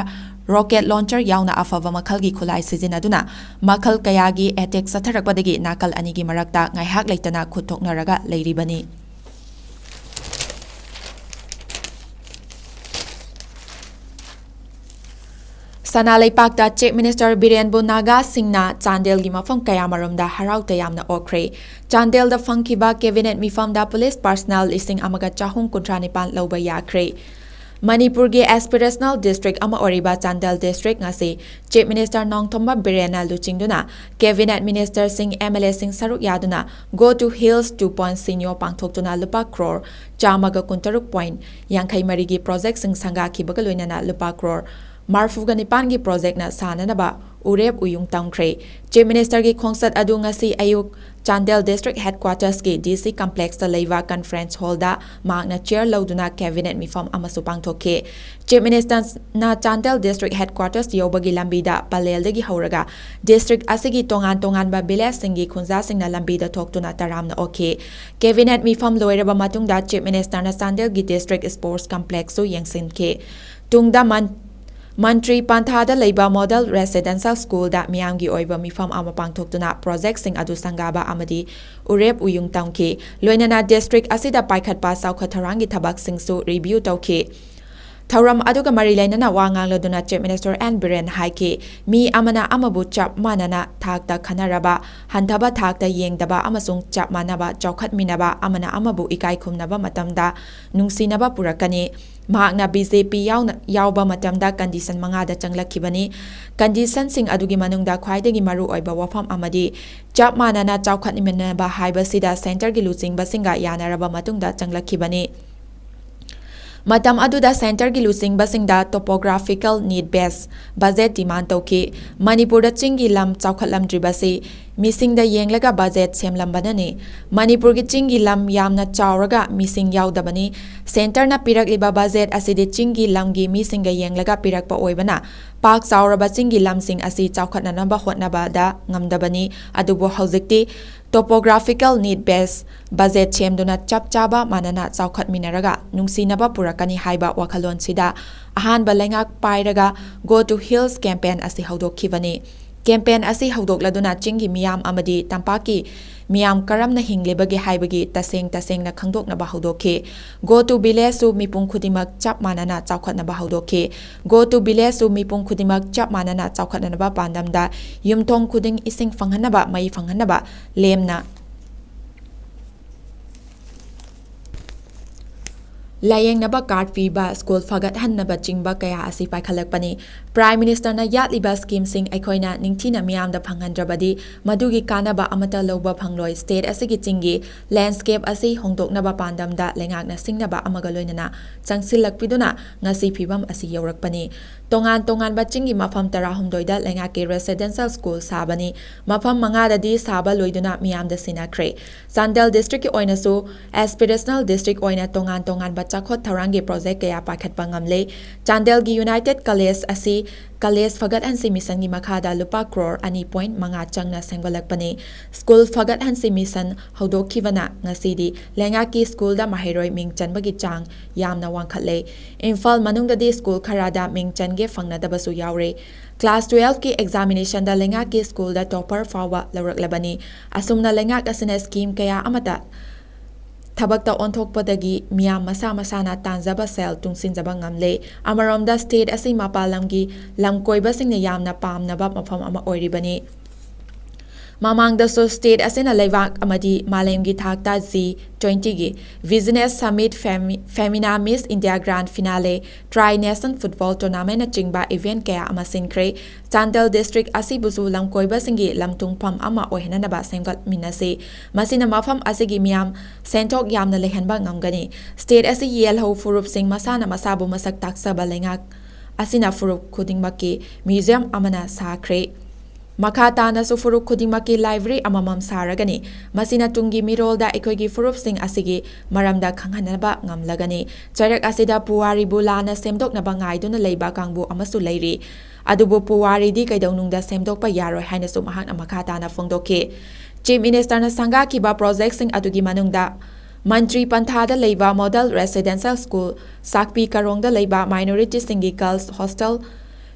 rocket launcher ꯌꯥꯎꯅ ꯑꯐꯕ ꯃꯈꯜꯒꯤ ꯈꯨꯠꯂꯥꯏ ꯁꯤꯖꯤꯟꯅꯗꯨꯅ ꯃꯈꯜ ꯀꯌꯥꯒꯤ attack ꯆꯠꯊꯔꯛꯄꯗꯒꯤ ꯅꯥꯀꯜ ꯑꯅꯤꯒꯤ ꯃꯔꯛꯇ ꯉꯥꯏꯍꯥꯛ ꯂꯩꯇꯅ ꯈꯨꯠ ꯊꯣꯛꯅꯔꯒ ꯂꯩꯔꯤꯕꯅꯤ꯫ ꯁꯅꯥ ꯂꯩꯄꯥꯛꯇ Chief Minister ꯕꯤꯔꯦꯟꯕꯨ ꯅꯥꯒꯥꯁꯤꯡꯅ ꯆꯥꯟꯗꯦꯜꯒꯤ ꯃꯐꯝ ꯀꯌꯥꯃꯔꯨꯝꯗ ꯍꯔꯥꯎ ꯇꯌꯥꯝꯅ ꯑꯣꯛꯈ꯭ꯔꯦ꯫ ꯆꯥꯟꯗꯦꯜꯗ ꯐꯪꯈꯤꯕ cabinet ꯃꯤꯐꯝꯗ police personnel ꯂꯤꯁꯤꯡ ꯑꯃꯒ ꯆꯍꯨꯝ ꯀꯨꯟꯊ꯭ꯔꯥ ꯅꯤꯄꯥꯟ ꯂꯧꯕ ꯌꯥꯈ꯭ꯔꯦ꯫ ꯃꯅꯤꯄꯨꯔꯒꯤ aspirational district ꯑꯃ ꯑꯣꯏꯔꯤꯕ ꯆꯥꯟꯗꯦꯜ district ꯉꯁꯤ Chief Minister ꯅꯣꯡꯊꯣꯝꯕꯝ ꯕꯤꯔꯦꯟꯅ ꯂꯨꯆꯤꯡꯗꯨꯅ cabinet ministerꯁꯤꯡ, MLAꯁꯤꯡ ꯁꯔꯨꯛ ꯌꯥꯗꯨꯅ Go to Hills two point zero ꯄꯥꯡꯊꯣꯛꯇꯨꯅ ꯂꯨꯄꯥ crore ꯆꯥꯝꯃꯒ ꯀꯨꯟꯇꯔꯨꯛ point ꯌꯥꯡꯈꯩ ꯃꯔꯤꯒꯤ projectꯁꯤꯡ ꯁꯪꯒꯥꯈꯤꯕꯒ ꯂꯣꯏꯅꯅ ꯂꯨꯄꯥ crore ꯃꯔꯐꯨꯒ ꯅꯤꯄꯥꯟꯒꯤ projectꯅ ꯁꯥꯅꯅꯕ ꯎꯔꯦꯞ ꯎꯌꯨꯡ ꯇꯝꯈ꯭ꯔꯦ꯫ Chief Ministerꯒꯤ ꯈꯣꯡꯆꯠ ꯑꯗꯨ ꯉꯁꯤ ꯑꯌꯨꯛ ꯆꯥꯟꯗꯦꯜ district headquartersꯀꯤ DC complexꯇ ꯂꯩꯕ conference hallꯗ ꯃꯍꯥꯛꯅ chair ꯂꯧꯗꯨꯅ cabinet ꯃꯤꯐꯝ ꯑꯃꯁꯨ ꯄꯥꯡꯊꯣꯛꯈꯤ꯫ Chief Ministerꯅ ꯆꯥꯟꯗꯦꯜ district headquarters ꯌꯧꯕꯒꯤ ꯂꯝꯕꯤꯗ ꯄꯂꯦꯜꯗꯒꯤ ꯍꯧꯔꯒ district ꯑꯁꯤꯒꯤ ꯇꯣꯉꯥꯟ ꯇꯣꯉꯥꯟꯕ villageꯁꯤꯡꯒꯤ ꯈꯨꯟꯖꯥꯁꯤꯡꯅ ꯂꯝꯕꯤꯗ ꯊꯣꯛꯇꯨꯅ ꯇꯔꯥꯝꯅ ꯑꯣꯛꯈꯤ꯫ Cabinet ꯃꯤꯐꯝ ꯂꯣꯏꯔꯕ ꯃꯇꯨꯡꯗ Chief Ministerꯅ ꯆꯥꯟꯗꯦꯜꯒꯤ district sports complexꯁꯨ ꯌꯦꯡꯁꯤꯟꯈꯤ꯫ ꯇꯨꯡꯗ ꯃꯟ-, ꯃꯟꯇ꯭ꯔꯤ ꯄꯟꯊꯥꯗ ꯂꯩꯕ ꯃꯣꯗꯦꯜ ꯔꯦꯁꯤꯗꯦꯟꯁꯤꯌꯦꯜ ꯁ꯭ꯀꯨꯜꯗ ꯃꯤꯌꯥꯝꯒꯤ ꯑꯣꯏꯕ ꯃꯤꯐꯝ ꯑꯃ ꯄꯥꯡꯊꯣꯛꯇꯨꯅ ꯄ꯭ꯔꯣꯖꯦꯛꯁꯤꯡ ꯑꯗꯨ ꯁꯪꯒꯥꯕ ꯑꯃꯗꯤ ꯎꯔꯦꯞ ꯎꯌꯨꯡ ꯇꯝꯈꯤ꯫ ꯂꯣꯏꯅꯅ ꯗꯤꯁꯇ꯭ꯔꯤꯛ ꯑꯁꯤꯗ ꯄꯥꯏꯈꯠꯄ ꯆꯥꯎꯈꯠ ꯊꯧꯔꯥꯡꯒꯤ ꯊꯕꯛꯁꯤꯡꯁꯨ ꯔꯤꯚꯤꯌꯨ ꯇꯧꯈꯤ꯫ ꯊꯧꯔꯝ ꯑꯗꯨꯒ ꯃꯔꯤ ꯂꯩꯅꯅ ꯋꯥ ꯉꯥꯡꯂꯗꯨꯅ Chief Minister ꯑꯦꯟ ꯕꯤꯔꯦꯟ ꯍꯥꯏꯈꯤ, ꯃꯤ ꯑꯃꯅ ꯑꯃꯕꯨ ꯆꯞ ꯃꯥꯟꯅꯅ ꯊꯥꯛꯇ ꯈꯟꯅꯔꯕ, ꯍꯟꯊꯕ ꯊꯥꯛꯇ ꯌꯦꯡꯗꯕ ꯑꯃꯁꯨꯡ ꯆꯞ ꯃꯥꯟꯅꯕ ꯆꯥꯎꯈꯠꯃꯤꯟꯅꯕ, ꯑꯃꯅ ꯑꯃꯕꯨ ꯏꯀꯥꯏ ꯈꯨꯝꯅꯕ ꯃꯇꯝꯗ ꯅꯨꯡꯁꯤꯅꯕ ꯄꯨꯔꯛꯀꯅꯤ꯫ ꯃꯍꯥꯛꯅ ꯕꯤ ꯖꯦ ꯄꯤ ꯌꯥꯎꯅ, ꯌꯥꯎꯕ ꯃꯇꯝꯗ ꯀꯟꯗꯤꯁꯟ ꯃꯉꯥꯗ ꯆꯪꯂꯛꯈꯤꯕꯅꯤ꯫ ꯀꯟꯗꯤꯁꯟꯁꯤꯡ ꯑꯗꯨꯒꯤ ꯃꯅꯨꯡꯗ ꯈ꯭ꯋꯥꯏꯗꯒꯤ ꯃꯔꯨ ꯑꯣꯏꯕ ꯋꯥꯐꯝ ꯑꯃꯗꯤ ꯆꯞ ꯃꯥꯟꯅꯅ ꯆꯥꯎꯈꯠꯃꯤꯟꯅꯕ ꯍꯥꯏꯕꯁꯤꯗ ꯁꯦꯟꯇꯔꯒꯤ ꯂꯨꯆꯤꯡꯕꯁꯤꯡꯒ ꯌꯥꯅꯔꯕ ꯃꯇꯨꯡꯗ ꯆꯪꯂꯛꯈꯤꯕꯅꯤ꯫ ꯃꯇꯝ ꯑꯗꯨꯗ ꯁꯦꯟꯇꯔꯒꯤ ꯂꯨꯆꯤꯡꯕꯁꯤꯡꯗ topographical need based budget demand ꯇꯧꯈꯤ꯫ ꯃꯅꯤꯄꯨꯔꯗ ꯆꯤꯡꯒꯤ ꯂꯝ ꯆꯥꯎꯈꯠꯂꯝꯗ꯭ꯔꯤꯕꯁꯤ ꯃꯤꯁꯤꯡꯗ ꯌꯦꯡꯂꯒ ꯕꯖꯦꯠ ꯁꯦꯝꯂꯝꯕꯅꯅꯤ꯫ ꯃꯅꯤꯄꯨꯔꯒꯤ ꯆꯤꯡꯒꯤ ꯂꯝ ꯌꯥꯝꯅ ꯆꯥꯎꯔꯒ ꯃꯤꯁꯤꯡ ꯌꯥꯎꯗꯕꯅꯤ꯫ ꯁꯦꯟꯇꯔꯅ ꯄꯤꯔꯛꯂꯤꯕ ꯕꯖꯦꯠ ꯑꯁꯤꯗꯤ ꯆꯤꯡꯒꯤ ꯂꯝꯒꯤ ꯃꯤꯁꯤꯡꯒ ꯌꯦꯡꯂꯒ ꯄꯤꯔꯛꯄ ꯑꯣꯏꯕꯅ, ꯄꯥꯛ ꯆꯥꯎꯔꯕ ꯆꯤꯡꯒꯤ ꯂꯝꯁꯤꯡ ꯑꯁꯤ ꯆꯥꯎꯈꯠꯅꯅꯕ ꯍꯣꯠꯅꯕꯗ ꯉꯝꯗꯕꯅꯤ꯫ ꯑꯗꯨꯕꯨ ꯍꯧꯖꯤꯛꯇꯤ topographical need based budget ꯁꯦꯝꯗꯨꯅ ꯆꯞ ꯆꯥꯕ ꯃꯥꯟꯅꯅ ꯆꯥꯎꯈꯠꯃꯤꯟꯅꯔꯒ ꯅꯨꯡꯁꯤꯅꯕ ꯄꯨꯔꯛꯀꯅꯤ ꯍꯥꯏꯕ ꯋꯥꯈꯜꯂꯣꯟꯁꯤꯗ ꯑꯍꯥꯟꯕ ꯂꯩꯉꯥꯛ ꯄꯥꯏꯔꯒ Go to Hills campaign ꯑꯁꯤ ꯍꯧꯗꯣꯛꯈꯤꯕꯅꯤ꯫ Campaign ꯑꯁꯤ ꯍꯧꯗꯣꯛꯂꯗꯨꯅ ꯆꯤꯡꯒꯤ ꯃꯤꯌꯥꯝ ꯑꯃꯗꯤ ꯇꯝꯄꯥꯛꯀꯤ ꯃꯤꯌꯥꯝ ꯀꯔꯝꯅ ꯍꯤꯡꯂꯤꯕꯒꯦ ꯍꯥꯏꯕꯒꯤ ꯇꯁꯦꯡ ꯇꯁꯦꯡꯅ ꯈꯪꯗꯣꯛꯅꯕ ꯍꯧꯗꯣꯛꯈꯤ꯫ Go to Village ꯁꯨ ꯃꯤꯄꯨꯝ ꯈꯨꯗꯤꯡꯃꯛ ꯆꯞ ꯃꯥꯟꯅꯅ ꯆꯥꯎꯈꯠꯅꯕ ꯍꯧꯗꯣꯛꯈꯤ꯫ Go to Village ꯁꯨ ꯃꯤꯄꯨꯝ ꯈꯨꯗꯤꯡꯃꯛ ꯆꯞ ꯃꯥꯟꯅꯅ ꯆꯥꯎꯈꯠꯅꯅꯕ ꯄꯥꯟꯗꯝꯗ ꯌꯨꯝꯊꯣꯡ ꯈꯨꯗꯤꯡ ꯏꯁꯤꯡ ꯐꯪꯍꯟꯅꯕ, ꯃꯩ ꯐꯪꯍꯟꯅꯕ, ꯂꯦꯝꯅ ꯂꯥꯌꯦꯡꯅꯕ ꯀꯥꯔꯗ ꯄꯤꯕ, ꯁ꯭ꯀꯨꯜ ꯐꯒꯠꯍꯟꯅꯕꯆꯤꯡꯕ ꯀꯌꯥ ꯑꯁꯤ ꯄꯥꯏꯈꯠꯂꯛꯄꯅꯤ꯫ Prime Minister ꯅ ꯌꯥꯠꯂꯤꯕ ꯁ꯭ꯀꯤꯝꯁꯤꯡ ꯑꯩꯈꯣꯏꯅ ꯅꯤꯡꯊꯤꯅ ꯃꯤꯌꯥꯝꯗ ꯐꯪꯍꯟꯗ꯭ꯔꯕꯗꯤ ꯃꯗꯨꯒꯤ ꯀꯥꯟꯅꯕ ꯑꯃꯠꯇ ꯂꯧꯕ ꯐꯪꯂꯣꯏ꯫ ꯁ꯭ꯇꯦꯠ ꯑꯁꯤꯒꯤ ꯆꯤꯡꯒꯤ ꯂꯦꯟꯁ꯭ꯀꯦꯞ ꯑꯁꯤ ꯍꯣꯡꯗꯣꯛꯅꯕ ꯄꯥꯟꯗꯝꯗ ꯂꯩꯉꯥꯛꯅ ꯁꯤꯡꯅꯕ ꯑꯃꯒ ꯂꯣꯏꯅꯅ ꯆꯪꯁꯤꯜꯂꯛꯄꯤꯗꯨꯅ ꯉꯁꯤ ꯐꯤꯚꯝ ꯑꯁꯤ ꯌꯧꯔꯛꯄꯅꯤ꯫ ꯇꯣꯉꯥꯟ ꯇꯣꯉꯥꯟꯕ ꯆꯤꯡꯒꯤ ꯃꯐꯝ ꯇꯔꯥꯍꯨꯝꯗꯣꯏꯗ ꯂꯩꯉꯥꯛꯀꯤ ꯔꯦꯁꯤꯗꯦꯟꯁꯤꯌꯦꯜ ꯁ꯭ꯀꯨꯜ ꯁꯥꯕꯅꯤ꯫ ꯃꯐꯝ ꯃꯉꯥꯗꯗꯤ ꯁꯥꯕ ꯂꯣꯏꯗꯨꯅ ꯃꯤꯌꯥꯝꯗ ꯁꯤꯟꯅꯈ꯭ꯔꯦ꯫ ꯆꯥꯟꯗꯦꯜ ꯗꯤꯁꯇ꯭ꯔꯤꯛꯀꯤ ꯑꯣꯏꯅꯁꯨ ꯑꯦꯁꯄꯤꯔꯦꯁꯅꯦꯜ ꯗꯤꯁꯇ꯭ꯔꯤꯛ ꯑꯣꯏꯅ ꯇꯣꯉꯥꯟ ꯇꯣꯉꯥꯟꯕ ꯆꯥꯎꯈꯠ ꯊꯧꯔꯥꯡꯒꯤ ꯄ꯭ꯔꯣꯖꯦꯛ ꯀꯌꯥ ꯄꯥꯏꯈꯠꯄ ꯉꯝꯂꯦ꯫ ꯆꯥꯟꯗꯦꯜꯒꯤ ꯌꯨꯅꯥꯏꯇꯦꯗ ꯀꯂꯦꯖ ꯑꯁꯤ ꯀꯂꯦꯖ ꯐꯒꯠꯍꯟꯁꯤ ꯃꯤꯁꯟꯒꯤ ꯃꯈꯥꯗ ꯂꯨꯄꯥ ꯀ꯭ꯔꯣꯔ ꯑꯅꯤ ꯄꯣꯏꯟ ꯃꯉꯥ ꯆꯪꯅ ꯁꯦꯝꯒꯠꯂꯛꯄꯅꯤ꯫ ꯁ꯭ꯀꯨꯜ ꯐꯒꯠꯍꯟꯁꯤ ꯃꯤꯁꯟ ꯍꯧꯗꯣꯛꯈꯤꯕꯅ ꯉꯁꯤꯗꯤ ꯂꯩꯉꯥꯛꯀꯤ ꯁ꯭ꯀꯨꯜꯗ ꯃꯍꯩꯔꯣꯏ ꯃꯤꯡ ꯆꯟꯕꯒꯤ ꯆꯥꯡ ꯌꯥꯝꯅ ꯋꯥꯡꯈꯠꯂꯦ꯫ ꯏꯝꯐꯥꯜ ꯃꯅꯨꯡꯗꯗꯤ ꯁ꯭ꯀꯨꯜ ꯈꯔꯗ ꯃꯤꯡ ꯆꯟꯒꯦ ꯐꯪꯅꯗꯕꯁꯨ ꯌꯥꯎꯔꯦ꯫ ꯀ꯭ꯂꯥꯁ ꯇꯨꯌꯦꯜꯐꯀꯤ ꯑꯦꯛꯖꯥꯃꯤꯅꯦꯁꯟꯗ ꯂꯩꯉꯥꯛꯀꯤ ꯁ꯭ꯀꯨꯜꯗ ꯇꯣꯄꯔ ꯐꯥꯎꯕ ꯂꯧꯔꯛꯂꯕꯅꯤ꯫ ꯑꯁꯨꯝꯅ ꯂꯩꯉꯥꯛ ꯑꯁꯤꯅ ꯁ꯭ꯀꯤꯝ ꯀꯌꯥ ꯑꯃꯇ ꯊꯕꯛꯇ ꯑꯣꯟꯊꯣꯛꯄꯗꯒꯤ ꯃꯤꯌꯥꯝ ꯃꯁꯥ ꯃꯁꯥꯅ ꯇꯥꯟꯖꯕ ꯁꯦꯜ ꯇꯨꯡꯁꯤꯟꯖꯕ ꯉꯝꯂꯦ꯫ ꯑꯃꯔꯣꯝꯗ, ꯁ꯭ꯇꯦꯠ ꯑꯁꯤ ꯃꯄꯥꯟ ꯂꯝꯒꯤ ꯂꯝꯀꯣꯏꯕꯁꯤꯡꯅ ꯌꯥꯝꯅ ꯄꯥꯝꯅꯕ ꯃꯐꯝ ꯑꯃ ꯑꯣꯏꯔꯤꯕꯅꯤ꯫ ꯃꯃꯥꯡꯗꯁꯨ ꯁ꯭ꯇꯦꯠ ꯑꯁꯤꯅ ꯂꯩꯕꯥꯛ ꯑꯃꯗꯤ ꯃꯥꯂꯦꯝꯒꯤ ꯊꯥꯛꯇ ꯖꯤ ꯇ꯭ꯋꯦꯟꯇꯤꯒꯤ ꯕꯤꯖꯤꯅꯦꯁ ꯁꯃꯤꯠ, ꯐꯦꯃꯤ-, ꯐꯦꯃꯤꯅꯥ ꯃꯤꯁ ꯏꯟꯗꯤꯌꯥ ꯒ꯭ꯔꯥꯟ ꯐꯤꯅꯥꯂꯦ, ꯇ꯭ꯔꯥꯏ ꯅꯦꯁꯟ ꯐꯨꯠꯕꯣꯜ ꯇꯣꯔꯅꯥꯃꯦꯟꯠꯅꯆꯤꯡꯕ ꯏꯚꯦꯟꯠ ꯀꯌꯥ ꯑꯃ ꯁꯤꯟꯈ꯭ꯔꯦ꯫ ꯆꯥꯟꯗꯦꯜ ꯗꯤꯁꯇ꯭ꯔꯤꯛ ꯑꯁꯤꯕꯨꯁꯨ ꯂꯝꯀꯣꯏꯕꯁꯤꯡꯒꯤ ꯂꯝꯊꯨꯡꯐꯝ ꯑꯃ ꯑꯣꯏꯍꯟꯅꯅꯕ ꯁꯦꯝꯒꯠꯃꯤꯟꯅꯁꯤ꯫ ꯃꯁꯤꯅ ꯃꯐꯝ ꯑꯁꯤꯒꯤ ꯃꯤꯌꯥꯝ ꯁꯦꯟꯊꯣꯛ ꯌꯥꯝꯅ ꯂꯩꯍꯟꯕ ꯉꯝꯒꯅꯤ꯫ ꯁ꯭ꯇꯦꯠ ꯑꯁꯤ ꯌꯦꯜꯍꯧ ꯐꯨꯔꯨꯞꯁꯤꯡ ꯃꯁꯥꯅ ꯃꯁꯥꯕꯨ ꯃꯁꯛ ꯇꯥꯛꯆꯕ ꯂꯩꯉꯥꯛ ꯑꯁꯤꯅ ꯐꯨꯔꯨꯞ ꯈꯨꯗꯤꯡꯃꯛꯀꯤ ꯃ꯭ꯌꯨꯖꯤꯌꯝ ꯑꯃꯅ ꯁꯥꯈ꯭ꯔꯦ꯫ ꯃꯈꯥ ꯇꯥꯅꯁꯨ ꯐꯨꯔꯨꯞ ꯈꯨꯗꯤꯡꯃꯛꯀꯤ ꯂꯥꯏꯕ꯭ꯔꯦꯔꯤ ꯑꯃꯃꯝ ꯁꯥꯔꯒꯅꯤ꯫ ꯃꯁꯤꯅ ꯇꯨꯡꯒꯤ ꯃꯤꯔꯣꯜꯗ ꯑꯩꯈꯣꯏꯒꯤ ꯐꯨꯔꯨꯞꯁꯤꯡ ꯑꯁꯤꯒꯤ ꯃꯔꯝꯗ ꯈꯪꯍꯟꯅꯕ ꯉꯝꯂꯒꯅꯤ꯫ ꯆꯩꯔꯛ ꯑꯁꯤꯗ ꯄꯨꯋꯥꯔꯤꯕꯨ ꯂꯥꯟꯅ ꯁꯦꯝꯗꯣꯛꯅꯕ ꯉꯥꯏꯗꯨꯅ ꯂꯩꯕ ꯀꯥꯡꯕꯨ ꯑꯃꯁꯨ ꯂꯩꯔꯤ꯫ ꯑꯗꯨꯕꯨ ꯄꯨꯋꯥꯔꯤꯗꯤ ꯀꯩꯗꯧꯅꯨꯡꯗ ꯁꯦꯝꯗꯣꯛꯄ ꯌꯥꯔꯣꯏ ꯍꯥꯏꯅꯁꯨ ꯃꯍꯥꯛꯅ ꯃꯈꯥ ꯇꯥꯅ ꯐꯣꯡꯗꯣꯛꯈꯤ꯫ ꯆꯤꯐ ꯃꯤꯅꯤꯁꯇꯔꯅ ꯁꯪꯒꯥꯈꯤꯕ ꯄ꯭ꯔꯣꯖꯦꯛꯁꯤꯡ ꯑꯗꯨꯒꯤ ꯃꯅꯨꯡꯗ ꯃꯟꯇ꯭ꯔꯤ ꯄꯟꯊꯥꯗ ꯂꯩꯕ ꯃꯣꯗꯦꯜ ꯔꯦꯁꯤꯗꯦꯟꯁꯤꯌꯦꯜ ꯁ꯭ꯀꯨꯜ, ꯆꯥꯛꯄꯤ ꯀꯥꯔꯣꯡꯗ ꯂꯩꯕ ꯃꯥꯏꯅꯣꯔꯤꯇꯤꯁꯤꯡꯒꯤ ꯒꯔꯜꯁ ꯍꯣꯁꯇꯦꯜ,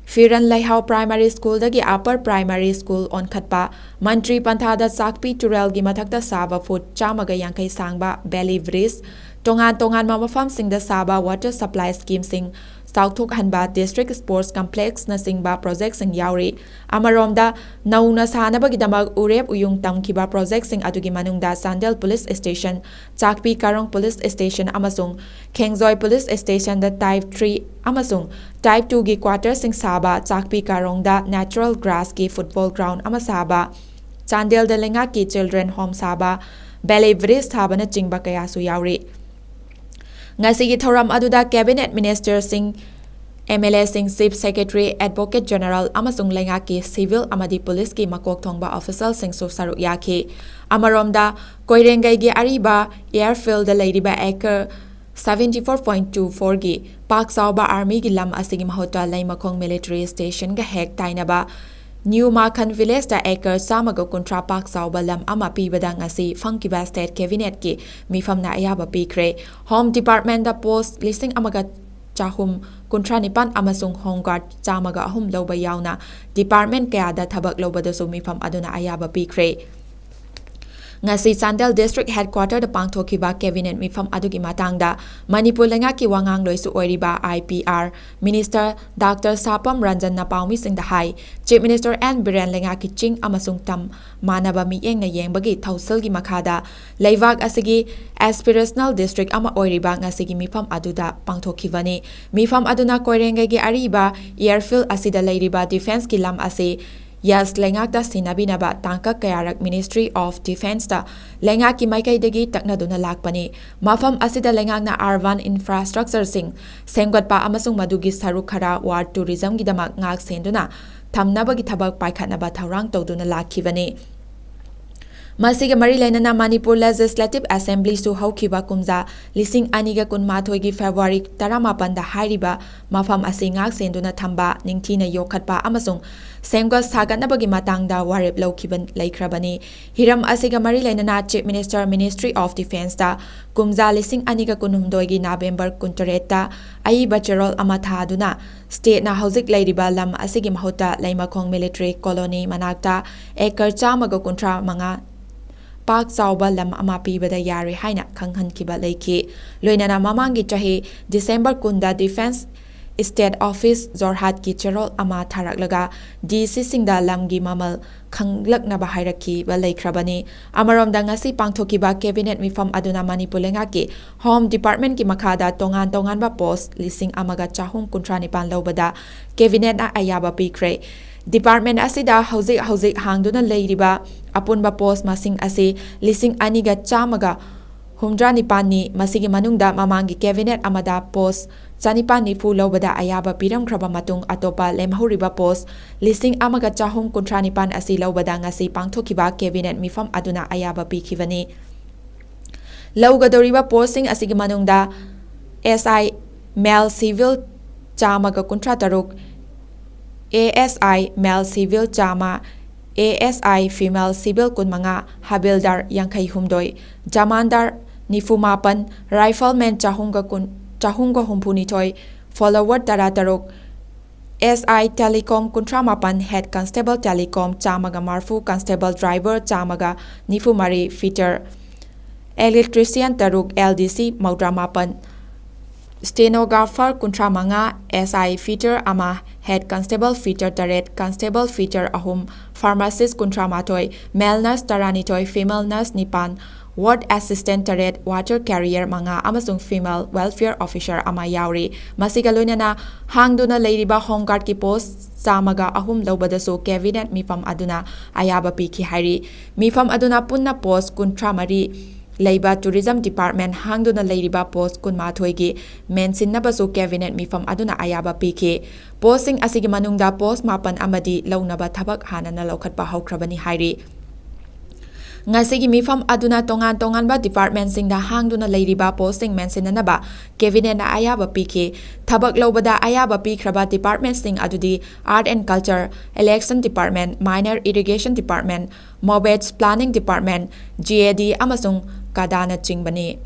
ꯐꯤꯔꯟ ꯂꯩꯍꯥꯎ ꯄ꯭ꯔꯥꯏꯃꯥꯔꯤ ꯁ꯭ꯀꯨꯜꯗꯒꯤ ꯑꯞꯄꯔ ꯄ꯭ꯔꯥꯏꯃꯥꯔꯤ ꯁ꯭ꯀꯨꯜ ꯑꯣꯟꯈꯠꯄ, ꯃꯟꯇ꯭ꯔꯤ ꯄꯟꯊꯥꯗ ꯆꯥꯛꯄꯤ ꯇꯨꯔꯦꯜꯒꯤ ꯃꯊꯛꯇ ꯁꯥꯕ ꯐꯨꯠ ꯆꯥꯝꯃꯒ ꯌꯥꯡꯈꯩ ꯁꯥꯡꯕ ꯕꯦꯂꯤ ꯕ꯭ꯔꯤꯖ, ꯇꯣꯉꯥꯟ ꯇꯣꯉꯥꯟꯕ ꯃꯐꯝꯁꯤꯡꯗ ꯁꯥꯕ ꯋꯥꯇꯔ ꯁꯄ꯭ꯂꯥꯏ ꯁ꯭ꯀꯤꯝꯁꯤꯡ ꯆꯥꯎꯊꯣꯛꯍꯟꯕ, ꯗꯤꯁꯇ꯭ꯔꯤꯛ ꯁ꯭ꯄꯣꯔꯠꯁ ꯀꯝꯄ꯭ꯂꯦꯛꯁꯅꯆꯤꯡꯕ ꯄ꯭ꯔꯣꯖꯦꯛꯁꯤꯡ ꯌꯥꯎꯔꯤ꯫ ꯑꯃꯔꯣꯝꯗ, ꯅꯧꯅ ꯁꯥꯅꯕꯒꯤꯗꯃꯛ ꯎꯔꯦꯞ ꯎꯌꯨꯡ ꯇꯝꯈꯤꯕ ꯄ꯭ꯔꯣꯖꯦꯛꯁꯤꯡ ꯑꯗꯨꯒꯤ ꯃꯅꯨꯡꯗ Chandel police station, Chakpi Karong police station ꯑꯃꯁꯨꯡ ꯈꯦꯡꯖꯣꯏ ꯄꯨꯂꯤꯁ ꯁ꯭ꯇꯦꯁꯟꯗ ꯇꯥꯏꯞ ꯊ꯭ꯔꯤ ꯑꯃꯁꯨꯡ ꯇꯥꯏꯞ ꯇꯨꯒꯤ ꯀ꯭ꯋꯥꯇꯔꯁꯤꯡ ꯁꯥꯕ, ꯆꯥꯛꯄꯤ ꯀꯥꯔꯣꯡꯗ ꯅꯦꯆꯔꯦꯜ ꯒ꯭ꯔꯥꯁꯀꯤ ꯐꯨꯠꯕꯣꯜ ꯒ꯭ꯔꯥꯎꯟ ꯑꯃ ꯁꯥꯕ, ꯆꯥꯟꯗꯦꯜꯗ ꯂꯩꯉꯥꯛꯀꯤ ꯆꯤꯜꯗ꯭ꯔꯦꯟ ꯍꯣꯝ ꯁꯥꯕ, ꯕꯦꯂꯤ ꯕ꯭ꯔꯤꯖ ꯁꯥꯕꯅꯆꯤꯡꯕ ꯀꯌꯥꯁꯨ ꯌꯥꯎꯔꯤ꯫ ꯉꯁꯤꯒꯤ ꯊꯧꯔꯝ ꯑꯗꯨꯗ ꯀꯦꯕꯤꯅꯦꯠ ꯃꯤꯅꯤꯁꯇꯔꯁꯤꯡ, ꯑꯦꯝ ꯑꯦꯜ ꯑꯦꯁꯤꯡ, ꯆꯤꯐ ꯁꯦꯀ꯭ꯔꯦꯇꯔꯤ, ꯑꯦꯗꯚꯣꯀꯦꯠ ꯖꯦꯅꯔꯦꯜ ꯑꯃꯁꯨꯡ ꯂꯩꯉꯥꯛꯀꯤ ꯁꯤꯚꯤꯜ ꯑꯃꯗꯤ ꯄꯨꯂꯤꯁꯀꯤ ꯃꯀꯣꯛ ꯊꯣꯡꯕ ꯑꯣꯐꯤꯁꯤꯌꯦꯜꯁꯤꯡꯁꯨ ꯁꯔꯨꯛ ꯌꯥꯈꯤ꯫ ꯑꯃꯔꯣꯝꯗ, ꯀꯣꯏꯔꯦꯡꯒꯩꯒꯤ ꯑꯔꯤꯕ ꯑꯦꯌꯔꯐꯤꯜꯗ ꯂꯩꯔꯤꯕ acre seventy four point two four ꯒꯤ ꯄꯥꯛ ꯆꯥꯎꯕ ꯑꯥꯔꯃꯤꯒꯤ ꯂꯝ ꯑꯁꯤꯒꯤ ꯃꯍꯨꯠꯇ ꯂꯩꯃꯈꯣꯡ ꯃꯤꯂꯤꯇꯔꯤ ꯁ꯭ꯇꯦꯁꯟꯒ ꯍꯦꯛ ꯇꯥꯏꯅꯕ ꯅ꯭ꯌꯨ ꯃꯥꯈꯟ ꯚꯤꯂꯦꯖꯇ ꯑꯦꯀꯔ ꯆꯥꯝꯃꯒ ꯀꯨꯟꯊ꯭ꯔꯥ ꯄꯥꯛ ꯆꯥꯎꯕ ꯂꯝ ꯑꯃ ꯄꯤꯕꯗ ꯉꯁꯤ ꯐꯪꯈꯤꯕ ꯁ꯭ꯇꯦꯠ ꯀꯦꯕꯤꯅꯦꯠꯀꯤ ꯃꯤꯐꯝꯅ ꯑꯌꯥꯕ ꯄꯤꯈ꯭ꯔꯦ꯫ ꯍꯣꯝ ꯗꯤꯄꯥꯔꯠꯃꯦꯟꯗ ꯄꯣꯁ ꯂꯤꯁꯤꯡ ꯑꯃꯒ ꯆꯍꯨꯝ ꯀꯨꯟꯊ꯭ꯔꯥ ꯅꯤꯄꯥꯟ ꯑꯃꯁꯨꯡ ꯍꯣꯝ ꯒꯥꯔꯗ ꯆꯥꯝꯃꯒ ꯑꯍꯨꯝ ꯂꯧꯕ ꯌꯥꯎꯅ ꯗꯤꯄꯥꯔꯠꯃꯦꯟ ꯀꯌꯥꯗ ꯊꯕꯛ ꯂꯧꯕꯗꯁꯨ ꯃꯤꯐꯝ ꯑꯗꯨꯅ ꯑꯌꯥꯕ ꯄꯤꯈ꯭ꯔꯦ꯫ ꯉꯁꯤ ꯆꯥꯟꯗꯦꯜ ꯗꯤꯁꯇ꯭ꯔꯤꯛ ꯍꯦꯗꯀ꯭ꯋꯥꯇꯔꯗ ꯄꯥꯡꯊꯣꯛꯈꯤꯕ ꯀꯦꯕꯤꯅꯦꯠ ꯃꯤꯐꯝ ꯑꯗꯨꯒꯤ ꯃꯇꯥꯡꯗ ꯃꯅꯤꯄꯨꯔ ꯂꯩꯉꯥꯛꯀꯤ ꯋꯥꯉꯥꯡꯂꯣꯏꯁꯨ ꯑꯣꯏꯔꯤꯕ I P R minister doctor Sapam ꯔꯟꯖꯟꯅ ꯄꯥꯎꯃꯤꯁꯤꯡꯗ ꯍꯥꯏ, ꯆꯤꯐ ꯃꯤꯅꯤꯁꯇꯔ ꯑꯦꯟ ꯕꯤꯔꯦꯟ ꯂꯩꯉꯥꯛꯀꯤ ꯆꯤꯡ ꯑꯃꯁꯨꯡ ꯇꯝ ꯃꯥꯟꯅꯕ ꯃꯤꯠꯌꯦꯡꯅ ꯌꯦꯡꯕꯒꯤ ꯊꯧꯁꯤꯜꯒꯤ ꯃꯈꯥꯗ ꯂꯩꯕꯥꯛ ꯑꯁꯤꯒꯤ ꯑꯦꯁꯄꯤꯔꯦꯁꯅꯦꯜ ꯗꯤꯁꯇ꯭ꯔꯤꯛ ꯑꯃ ꯑꯣꯏꯔꯤꯕ ꯉꯁꯤꯒꯤ ꯃꯤꯐꯝ ꯑꯗꯨꯗ ꯄꯥꯡꯊꯣꯛꯈꯤꯕꯅꯤ꯫ ꯃꯤꯐꯝ ꯑꯗꯨꯅ ꯀꯣꯏꯔꯦꯡꯒꯩꯒꯤ ꯑꯔꯤꯕ ꯑꯦꯌꯔꯐꯤꯜꯗ ꯑꯁꯤꯗ ꯂꯩꯔꯤꯕ ꯗꯤꯐꯦꯟꯁꯀꯤ ꯂꯝ ꯑꯁꯤ ꯌꯁ ꯂꯩꯉꯥꯛꯇ ꯁꯤꯟꯅꯕꯤꯅꯕ ꯇꯥꯡꯀꯛ ꯀꯌꯥꯔꯛ ꯃꯤꯅꯤꯁꯇ꯭ꯔꯤ ꯑꯣꯐ ꯗꯤꯐꯦꯟꯁꯇ ꯂꯩꯉꯥꯛꯀꯤ ꯃꯥꯏꯀꯩꯗꯒꯤ ꯇꯛꯅꯗꯨꯅ ꯂꯥꯛꯄꯅꯤ꯫ ꯃꯐꯝ ꯑꯁꯤꯗ ꯂꯩꯉꯥꯛꯅ ꯑꯔꯕꯥꯟ ꯏꯟꯐ꯭ꯔꯥꯁ꯭ꯇ꯭ꯔꯛꯆꯔꯁꯤꯡ ꯁꯦꯝꯒꯠꯄ ꯑꯃꯁꯨꯡ ꯃꯗꯨꯒꯤ ꯁꯔꯨꯛ ꯈꯔ ꯋꯥꯔ ꯇꯨꯔꯤꯖꯝꯒꯤꯗꯃꯛ ꯉꯥꯛ ꯁꯦꯟꯗꯨꯅ ꯊꯝꯅꯕꯒꯤ ꯊꯕꯛ ꯄꯥꯏꯈꯠꯅꯕ ꯊꯧꯔꯥꯡ ꯇꯧꯗꯨꯅ ꯂꯥꯛꯈꯤꯕꯅꯤ꯫ ꯃꯁꯤꯒ ꯃꯔꯤ ꯂꯩꯅꯅ ꯃꯅꯤꯄꯨꯔ ꯂꯦꯖꯤꯁꯂꯦꯇꯤꯚ ꯑꯦꯁꯦꯝꯕ꯭ꯂꯤꯁꯨ ꯍꯧꯈꯤꯕ ꯀꯨꯝꯖꯥ ꯂꯤꯁꯤꯡ ꯑꯅꯤꯒ ꯀꯨꯟꯃꯥꯊꯣꯏꯒꯤ ꯐꯦꯕ꯭ꯔꯨꯋꯥꯔꯤ ꯇꯔꯥꯃꯥꯄꯟꯗ ꯍꯥꯏꯔꯤꯕ ꯃꯐꯝ ꯑꯁꯤ ꯉꯥꯛ ꯁꯦꯟꯗꯨꯅ ꯊꯝꯕ, ꯅꯤꯡꯊꯤꯅ ꯌꯣꯛꯈꯠꯄ ꯑꯃꯁꯨꯡ ꯁꯦꯝꯒꯠ ꯁꯥꯒꯠꯅꯕꯒꯤ ꯃꯇꯥꯡꯗ ꯋꯥꯔꯦꯞ ꯂꯧꯈꯤꯕ ꯂꯩꯈ꯭ꯔꯕꯅꯤ꯫ ꯍꯤꯔꯝ ꯑꯁꯤꯒ ꯃꯔꯤ ꯂꯩꯅꯅ ꯆꯤꯐ ꯃꯤꯅꯤꯁꯇꯔ, ꯃꯤꯅꯤꯁꯇ꯭ꯔꯤ ꯑꯣꯐ ꯗꯤꯐꯦꯟꯁꯇ ꯀꯨꯝꯖꯥ ꯂꯤꯁꯤꯡ ꯑꯅꯤꯒ ꯀꯨꯟꯍꯨꯝꯗꯣꯏꯒꯤ ꯅꯕꯦꯝꯕꯔ ꯀꯨꯟꯇꯔꯦꯠꯇ ꯑꯏꯕ ꯆꯦꯔꯣꯜ ꯑꯃ ꯊꯥꯗꯨꯅ ꯁ꯭ꯇꯦꯠꯅ ꯍꯧꯖꯤꯛ ꯂꯩꯔꯤꯕ ꯂꯝ ꯑꯁꯤꯒꯤ ꯃꯍꯨꯠꯇ ꯂꯩꯃꯈꯣꯡ ꯃꯤꯂꯤꯇꯔꯤ ꯀꯣꯂꯣꯅꯤ ꯃꯅꯥꯛꯇ ꯑꯦꯀꯔ ꯆꯥꯝꯃꯒ ꯀꯨꯟꯊ꯭ꯔꯥ ꯃꯉꯥ ꯄꯥꯛ ꯆꯥꯎꯕ ꯂꯝ ꯑꯃ ꯄꯤꯕꯗ ꯌꯥꯔꯦ ꯍꯥꯏꯅ ꯈꯪꯍꯟꯈꯤꯕ ꯂꯩꯈꯤ꯫ ꯂꯣꯏꯅꯅ ꯃꯃꯥꯡꯒꯤ ꯆꯍꯤ ꯗꯤꯁꯦꯝꯕꯔ ꯀꯨꯟꯗ ꯗꯤꯐꯦꯟꯁ ꯁ꯭ꯇꯦꯠ ꯑꯣꯐꯤꯁ ꯖꯣꯔꯍꯥꯠꯀꯤ ꯆꯦꯔꯣꯜ ꯑꯃ ꯊꯥꯔꯛꯂꯒ ꯗꯤ ꯁꯤꯁꯤꯡꯗ ꯂꯝꯒꯤ ꯃꯃꯜ ꯈꯪꯂꯛꯅꯕ ꯍꯥꯏꯔꯛꯈꯤꯕ ꯂꯩꯈ꯭ꯔꯕꯅꯤ꯫ ꯑꯃꯔꯣꯝꯗ ꯉꯁꯤ ꯄꯥꯡꯊꯣꯛꯈꯤꯕ ꯀꯦꯕꯤꯅꯦꯠ ꯃꯤꯐꯝ ꯑꯗꯨꯅ ꯃꯅꯤꯄꯨꯔ ꯂꯩꯉꯥꯛꯀꯤ ꯍꯣꯝ ꯗꯤꯄꯥꯔꯠꯃꯦꯟꯠꯀꯤ ꯃꯈꯥꯗ ꯇꯣꯉꯥꯟ ꯇꯣꯉꯥꯟꯕ ꯄꯣꯁ ꯂꯤꯁꯤꯡ ꯑꯃꯒ ꯆꯍꯨꯝ ꯀꯨꯟꯊ꯭ꯔꯥ ꯅꯤꯄꯥꯟ ꯂꯧꯕꯗ ꯀꯦꯕꯤꯅꯦꯠꯅ ꯑꯌꯥꯕ ꯄꯤꯈ꯭ꯔꯦ꯫ ꯗꯤꯄꯥꯔꯠꯃꯦꯟꯠ ꯑꯁꯤꯗ ꯍꯧꯖꯤꯛ ꯍꯧꯖꯤꯛ ꯍꯥꯡꯗꯨꯅ ꯂꯩꯔꯤꯕ ꯑꯄꯨꯟꯕ ꯄꯣꯁ ꯃꯁꯤꯡ ꯑꯁꯤ ꯂꯤꯁꯤꯡ ꯑꯅꯤꯒ ꯆꯥꯝꯃꯒ ꯍꯨꯝꯗ꯭ꯔꯥ ꯅꯤꯄꯥꯟꯅꯤ꯫ ꯃꯁꯤꯒꯤ ꯃꯅꯨꯡꯗ ꯃꯃꯥꯡꯒꯤ ꯀꯦꯕꯤꯅꯦꯠ ꯑꯃꯗ ꯄꯣꯁ ꯆꯅꯤꯄꯥꯟ ꯅꯤꯐꯨ ꯂꯧꯕꯗ ꯑꯌꯥꯕ ꯄꯤꯔꯝꯈ꯭ꯔꯕ ꯃꯇꯨꯡ ꯑꯇꯣꯞꯄ ꯂꯦꯝꯍꯧꯔꯤꯕ ꯄꯣꯁ ꯂꯤꯁꯤꯡ ꯑꯃꯒ ꯆꯍꯨꯝ ꯀꯨꯟꯊ꯭ꯔꯥ ꯅꯤꯄꯥꯟ ꯑꯁꯤ ꯂꯧꯕꯗ ꯉꯁꯤ ꯄꯥꯡꯊꯣꯛꯈꯤꯕ ꯀꯦꯕꯤꯅꯦꯠ ꯃꯤꯐꯝ ꯑꯗꯨꯅ ꯑꯌꯥꯕ ꯄꯤꯈꯤꯕꯅꯤ꯫ ꯂꯧꯒꯗꯧꯔꯤꯕ ꯄꯣꯁꯁꯤꯡ ꯑꯁꯤꯒꯤ ꯃꯅꯨꯡꯗ ꯑꯦꯁ ꯑꯥꯏ ꯃꯦꯜ ꯁꯤꯚꯤꯜ ꯆꯥꯝꯃꯒ ꯀꯨꯟꯊ꯭ꯔꯥ ꯇꯔꯨꯛ, A S I mail civil ꯆꯥꯝꯃ, A S I female civil ꯀꯨꯟꯃꯉꯥ, ꯍꯕꯤꯜꯗꯥꯔ ꯌꯥꯡꯈꯩ ꯍꯨꯝꯗꯣꯏ, ꯖꯃꯥꯟꯗꯥꯔ ꯅꯤꯐꯨ ꯃꯥꯄꯟ, ꯔꯥꯏꯐꯜꯃꯦꯟ ꯆꯍꯨꯝꯒ ꯀꯨꯟ, ꯆꯍꯨꯝꯒ ꯍꯨꯝꯐꯨ ꯅꯤꯊꯣꯏ, ꯐꯣꯂꯣꯋꯔ ꯇꯔꯥ ꯇꯔꯨꯛ, ꯑꯦꯁ ꯑꯥꯏ ꯇꯦꯂꯤꯀꯣꯝ ꯀꯨꯟꯊ꯭ꯔꯥ ꯃꯥꯄꯟ, ꯍꯦꯗ ꯀꯟꯁꯇꯦꯕꯜ ꯇꯦꯂꯤꯀꯣꯝ ꯆꯥꯝꯃꯒ ꯃꯔꯤꯐꯨ, ꯀꯟꯁꯇꯦꯕꯜ ꯗ꯭ꯔꯥꯏꯚꯔ ꯆꯥꯝꯃꯒ ꯅꯤꯐꯨ ꯃꯔꯤ, ꯐꯤꯇꯔ ꯏꯂꯦꯛꯇ꯭ꯔꯤꯁꯤꯌꯥꯟ ꯇꯔꯨꯛ, ꯑꯦꯜ ꯗꯤ ꯁꯤ ꯃꯧꯗ꯭ꯔꯥ ꯃꯥꯄꯟ, ꯁ꯭ꯇꯦꯅꯣꯒ꯭ꯔꯥꯐꯔ ꯀꯨꯟꯊ꯭ꯔꯥ ꯃꯉꯥ, ꯑꯦꯁ ꯑꯥꯏ ꯐꯤꯇꯔ ꯑꯃ, ꯍꯦꯗ ꯀꯟꯁꯇꯦꯕꯜ ꯐꯤꯇꯔ ꯇꯔꯦꯠ, ꯀꯟꯁꯇꯦꯕꯜ ꯐꯤꯇꯔ ꯑꯍꯨꯝ, ꯐꯥꯔꯃꯥꯁꯤꯁ ꯀꯨꯟꯊ꯭ꯔꯥ ꯃꯥꯊꯣꯏ, ꯃꯦꯜ ꯅꯔꯁ ꯇꯔꯥꯅꯤꯊꯣꯏ, ꯐꯤꯃꯦꯜ ꯅꯔꯁ ꯅꯤꯄꯥꯟ, ꯋꯥꯔꯗ ꯑꯦꯁꯤꯁꯇꯦꯟ ꯇꯔꯦꯠ, ꯋꯥꯇꯔ ꯀꯦꯔꯤꯌꯔ ꯃꯉꯥ ꯑꯃꯁꯨꯡ ꯐꯤꯃꯦꯜ ꯋꯦꯜꯐꯤꯌꯔ ꯑꯣꯐꯤꯁꯔ ꯑꯃ ꯌꯥꯎꯔꯤ꯫ ꯃꯁꯤꯒ ꯂꯣꯏꯅꯅ ꯍꯥꯡꯗꯨꯅ ꯂꯩꯔꯤꯕ ꯍꯣꯝ ꯒꯥꯔꯗꯀꯤ ꯄꯣꯁ ꯆꯥꯝꯃꯒ ꯑꯍꯨꯝ ꯂꯧꯕꯗꯁꯨ ꯀꯦꯕꯤꯅꯦꯠ ꯃꯤꯐꯝ ꯑꯗꯨꯅ ꯑꯌꯥꯕ ꯄꯤꯈꯤ ꯍꯥꯏꯔꯤ꯫ ꯃꯤꯐꯝ ꯑꯗꯨꯅ ꯄꯨꯟꯅ ꯄꯣꯁ ꯀꯨꯟꯊ꯭ꯔꯥ ꯃꯔꯤ ꯂꯩꯕ ꯇꯨꯔꯤꯖꯝ ꯗꯤꯄꯥꯔꯠꯃꯦꯟ ꯍꯥꯡꯗꯨꯅ ꯂꯩꯔꯤꯕ ꯄꯣꯁ ꯀꯨꯟꯃꯥꯊꯣꯏꯒꯤ ꯃꯦꯟꯁꯤꯟꯅꯕꯁꯨ ꯀꯦꯕꯤꯅꯦꯠ ꯃꯤꯐꯝ ꯑꯗꯨꯅ ꯑꯌꯥꯕ ꯄꯤꯈꯤ꯫ ꯄꯣꯁꯁꯤꯡ ꯑꯁꯤꯒꯤ ꯃꯅꯨꯡꯗ ꯄꯣꯁ ꯃꯥꯄꯟ ꯑꯃꯗꯤ ꯂꯧꯅꯕ ꯊꯕꯛ ꯍꯥꯟꯅꯅ ꯂꯧꯈꯠꯄ ꯍꯧꯈ꯭ꯔꯕꯅꯤ ꯍꯥꯏꯔꯤ꯫ ꯉꯁꯤꯒꯤ ꯃꯤꯐꯝ ꯑꯗꯨꯅ ꯇꯣꯉꯥꯟ ꯇꯣꯉꯥꯟꯕ ꯗꯤꯄꯥꯔꯠꯃꯦꯟꯁꯤꯡꯗ ꯍꯥꯡꯗꯨꯅ ꯂꯩꯔꯤꯕ ꯄꯣꯁꯁꯤꯡ ꯃꯦꯟꯁꯤꯟꯅꯅꯕ ꯀꯦꯕꯤꯅꯦꯠꯅ ꯑꯌꯥꯕ ꯄꯤꯈꯤ꯫ ꯊꯕꯛ ꯂꯧꯕꯗ ꯑꯌꯥꯕ ꯄꯤꯈ꯭ꯔꯕ ꯗꯤꯄꯥꯔꯠꯃꯦꯟꯁꯤꯡ ꯑꯗꯨꯗꯤ Art and Culture, Election Department, Minor Irrigation Department, Mortgage Planning Department, G A D ꯑꯃꯁꯨꯡ ꯀꯥꯗꯥꯅꯆꯤꯡꯕꯅꯤ꯫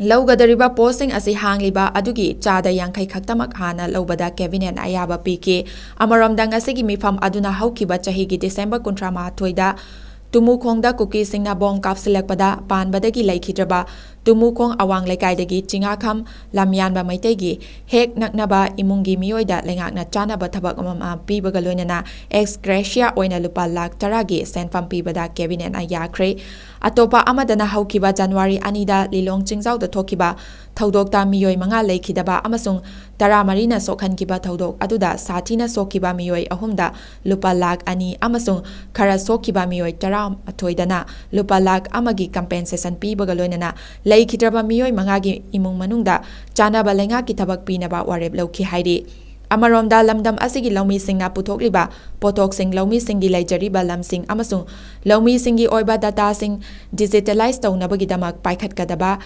ꯂꯧꯒꯗꯧꯔꯤꯕ ꯄꯣꯁꯁꯤꯡ ꯑꯁꯤ ꯍꯥꯡꯂꯤꯕ ꯑꯗꯨꯒꯤ ꯆꯥꯗ ꯌꯥꯡꯈꯩ ꯈꯛꯇꯃꯛ ꯍꯥꯟꯅ ꯂꯧꯕꯗ ꯀꯦꯕꯤꯅꯦꯠꯅ ꯑꯌꯥꯕ ꯄꯤꯈꯤ꯫ ꯑꯃꯔꯣꯝꯗ, ꯉꯁꯤꯒꯤ ꯃꯤꯐꯝ ꯑꯗꯨꯅ ꯍꯧꯈꯤꯕ ꯆꯍꯤꯒꯤ ꯗꯤꯁꯦꯝꯕꯔ ꯀꯨꯟꯊ꯭ꯔꯥ ꯃꯥꯊꯣꯏꯗ ꯇꯨꯃꯨꯈꯣꯡꯗ ꯀꯨꯀꯤꯁꯤꯡꯅ ꯕꯣꯝ ꯀꯥꯞꯁꯤꯜꯂꯛꯄꯗ ꯄꯥꯟꯕꯗꯒꯤ ꯂꯩꯈꯤꯗ꯭ꯔꯕ ꯇꯨꯃꯨꯈꯣꯡ ꯑꯋꯥꯡ ꯂꯩꯀꯥꯏꯗꯒꯤ ꯆꯤꯡꯉꯥꯈꯝ ꯂꯝꯌꯥꯟꯕ ꯃꯩꯇꯩꯒꯤ ꯍꯦꯛ ꯅꯛꯅꯕ ꯏꯃꯨꯡꯒꯤ ꯃꯤꯑꯣꯏꯗ ꯂꯩꯉꯥꯛꯅ ꯆꯥꯅꯕ ꯊꯕꯛ ꯑꯃ ꯄꯤꯕꯒ ꯂꯣꯏꯅꯅ ex gratia ꯑꯣꯏꯅ ꯂꯨꯄꯥ ꯂꯥꯈ ꯇꯔꯥꯒꯤ ꯁꯦꯟꯐꯝ ꯄꯤꯕꯗ ꯀꯦꯕꯤꯅꯦꯠꯅ ꯌꯥꯈ꯭ꯔꯦ꯫ ꯑꯇꯣꯞꯄ ꯑꯃꯗꯅ ꯍꯧꯈꯤꯕ ꯖꯅꯋꯥꯔꯤ ꯑꯅꯤꯗ ꯂꯤꯂꯣꯡ ꯆꯤꯡꯖꯥꯎꯗ ꯊꯣꯛꯈꯤꯕ ꯊꯧꯗꯣꯛꯇ ꯃꯤꯑꯣꯏ ꯃꯉꯥ ꯂꯩꯈꯤꯗꯕ ꯑꯃꯁꯨꯡ ꯇꯔꯥꯃꯔꯤꯅ ꯁꯣꯛꯍꯟꯈꯤꯕ ꯊꯧꯗꯣꯛ ꯑꯗꯨꯗ ꯁꯥꯊꯤꯅ ꯁꯣꯛꯈꯤꯕ ꯃꯤꯑꯣꯏ ꯑꯍꯨꯝꯗ ꯂꯨꯄꯥ ꯂꯥꯈ ꯑꯅꯤ ꯑꯃꯁꯨꯡ ꯈꯔ ꯁꯣꯛꯈꯤꯕ ꯃꯤꯑꯣꯏ ꯇꯔꯥꯃꯥꯊꯣꯏꯗꯅ ꯂꯨꯄꯥ ꯂꯥꯈ ꯑꯃꯒꯤ compensation ꯄꯤꯕꯒ ꯂꯣꯏꯅꯅ ꯂꯩꯈꯤꯗ꯭ꯔꯕ ꯃꯤꯑꯣꯏ ꯃꯉꯥꯒꯤ ꯏꯃꯨꯡ ꯃꯅꯨꯡꯗ ꯆꯥꯅꯕ ꯂꯩꯉꯥꯛꯀꯤ ꯊꯕꯛ ꯄꯤꯅꯕ ꯋꯥꯔꯦꯞ ꯂꯧꯈꯤ ꯍꯥꯏꯔꯤ꯫ ꯑꯃꯔꯣꯝꯗ, ꯂꯝꯗꯝ ꯑꯁꯤꯒꯤ ꯂꯧꯃꯤꯁꯤꯡꯅ ꯄꯨꯊꯣꯛꯂꯤꯕ ꯄꯣꯠꯊꯣꯛꯁꯤꯡ, ꯂꯧꯃꯤꯁꯤꯡꯒꯤ ꯂꯩꯖꯔꯤꯕ ꯂꯝꯁꯤꯡ ꯑꯃꯁꯨꯡ ꯂꯧꯃꯤꯁꯤꯡꯒꯤ ꯑꯣꯏꯕ dataꯁꯤꯡ digitalize ꯇꯧꯅꯕꯒꯤꯗꯃꯛ ꯄꯥꯏꯈꯠꯀꯗꯕ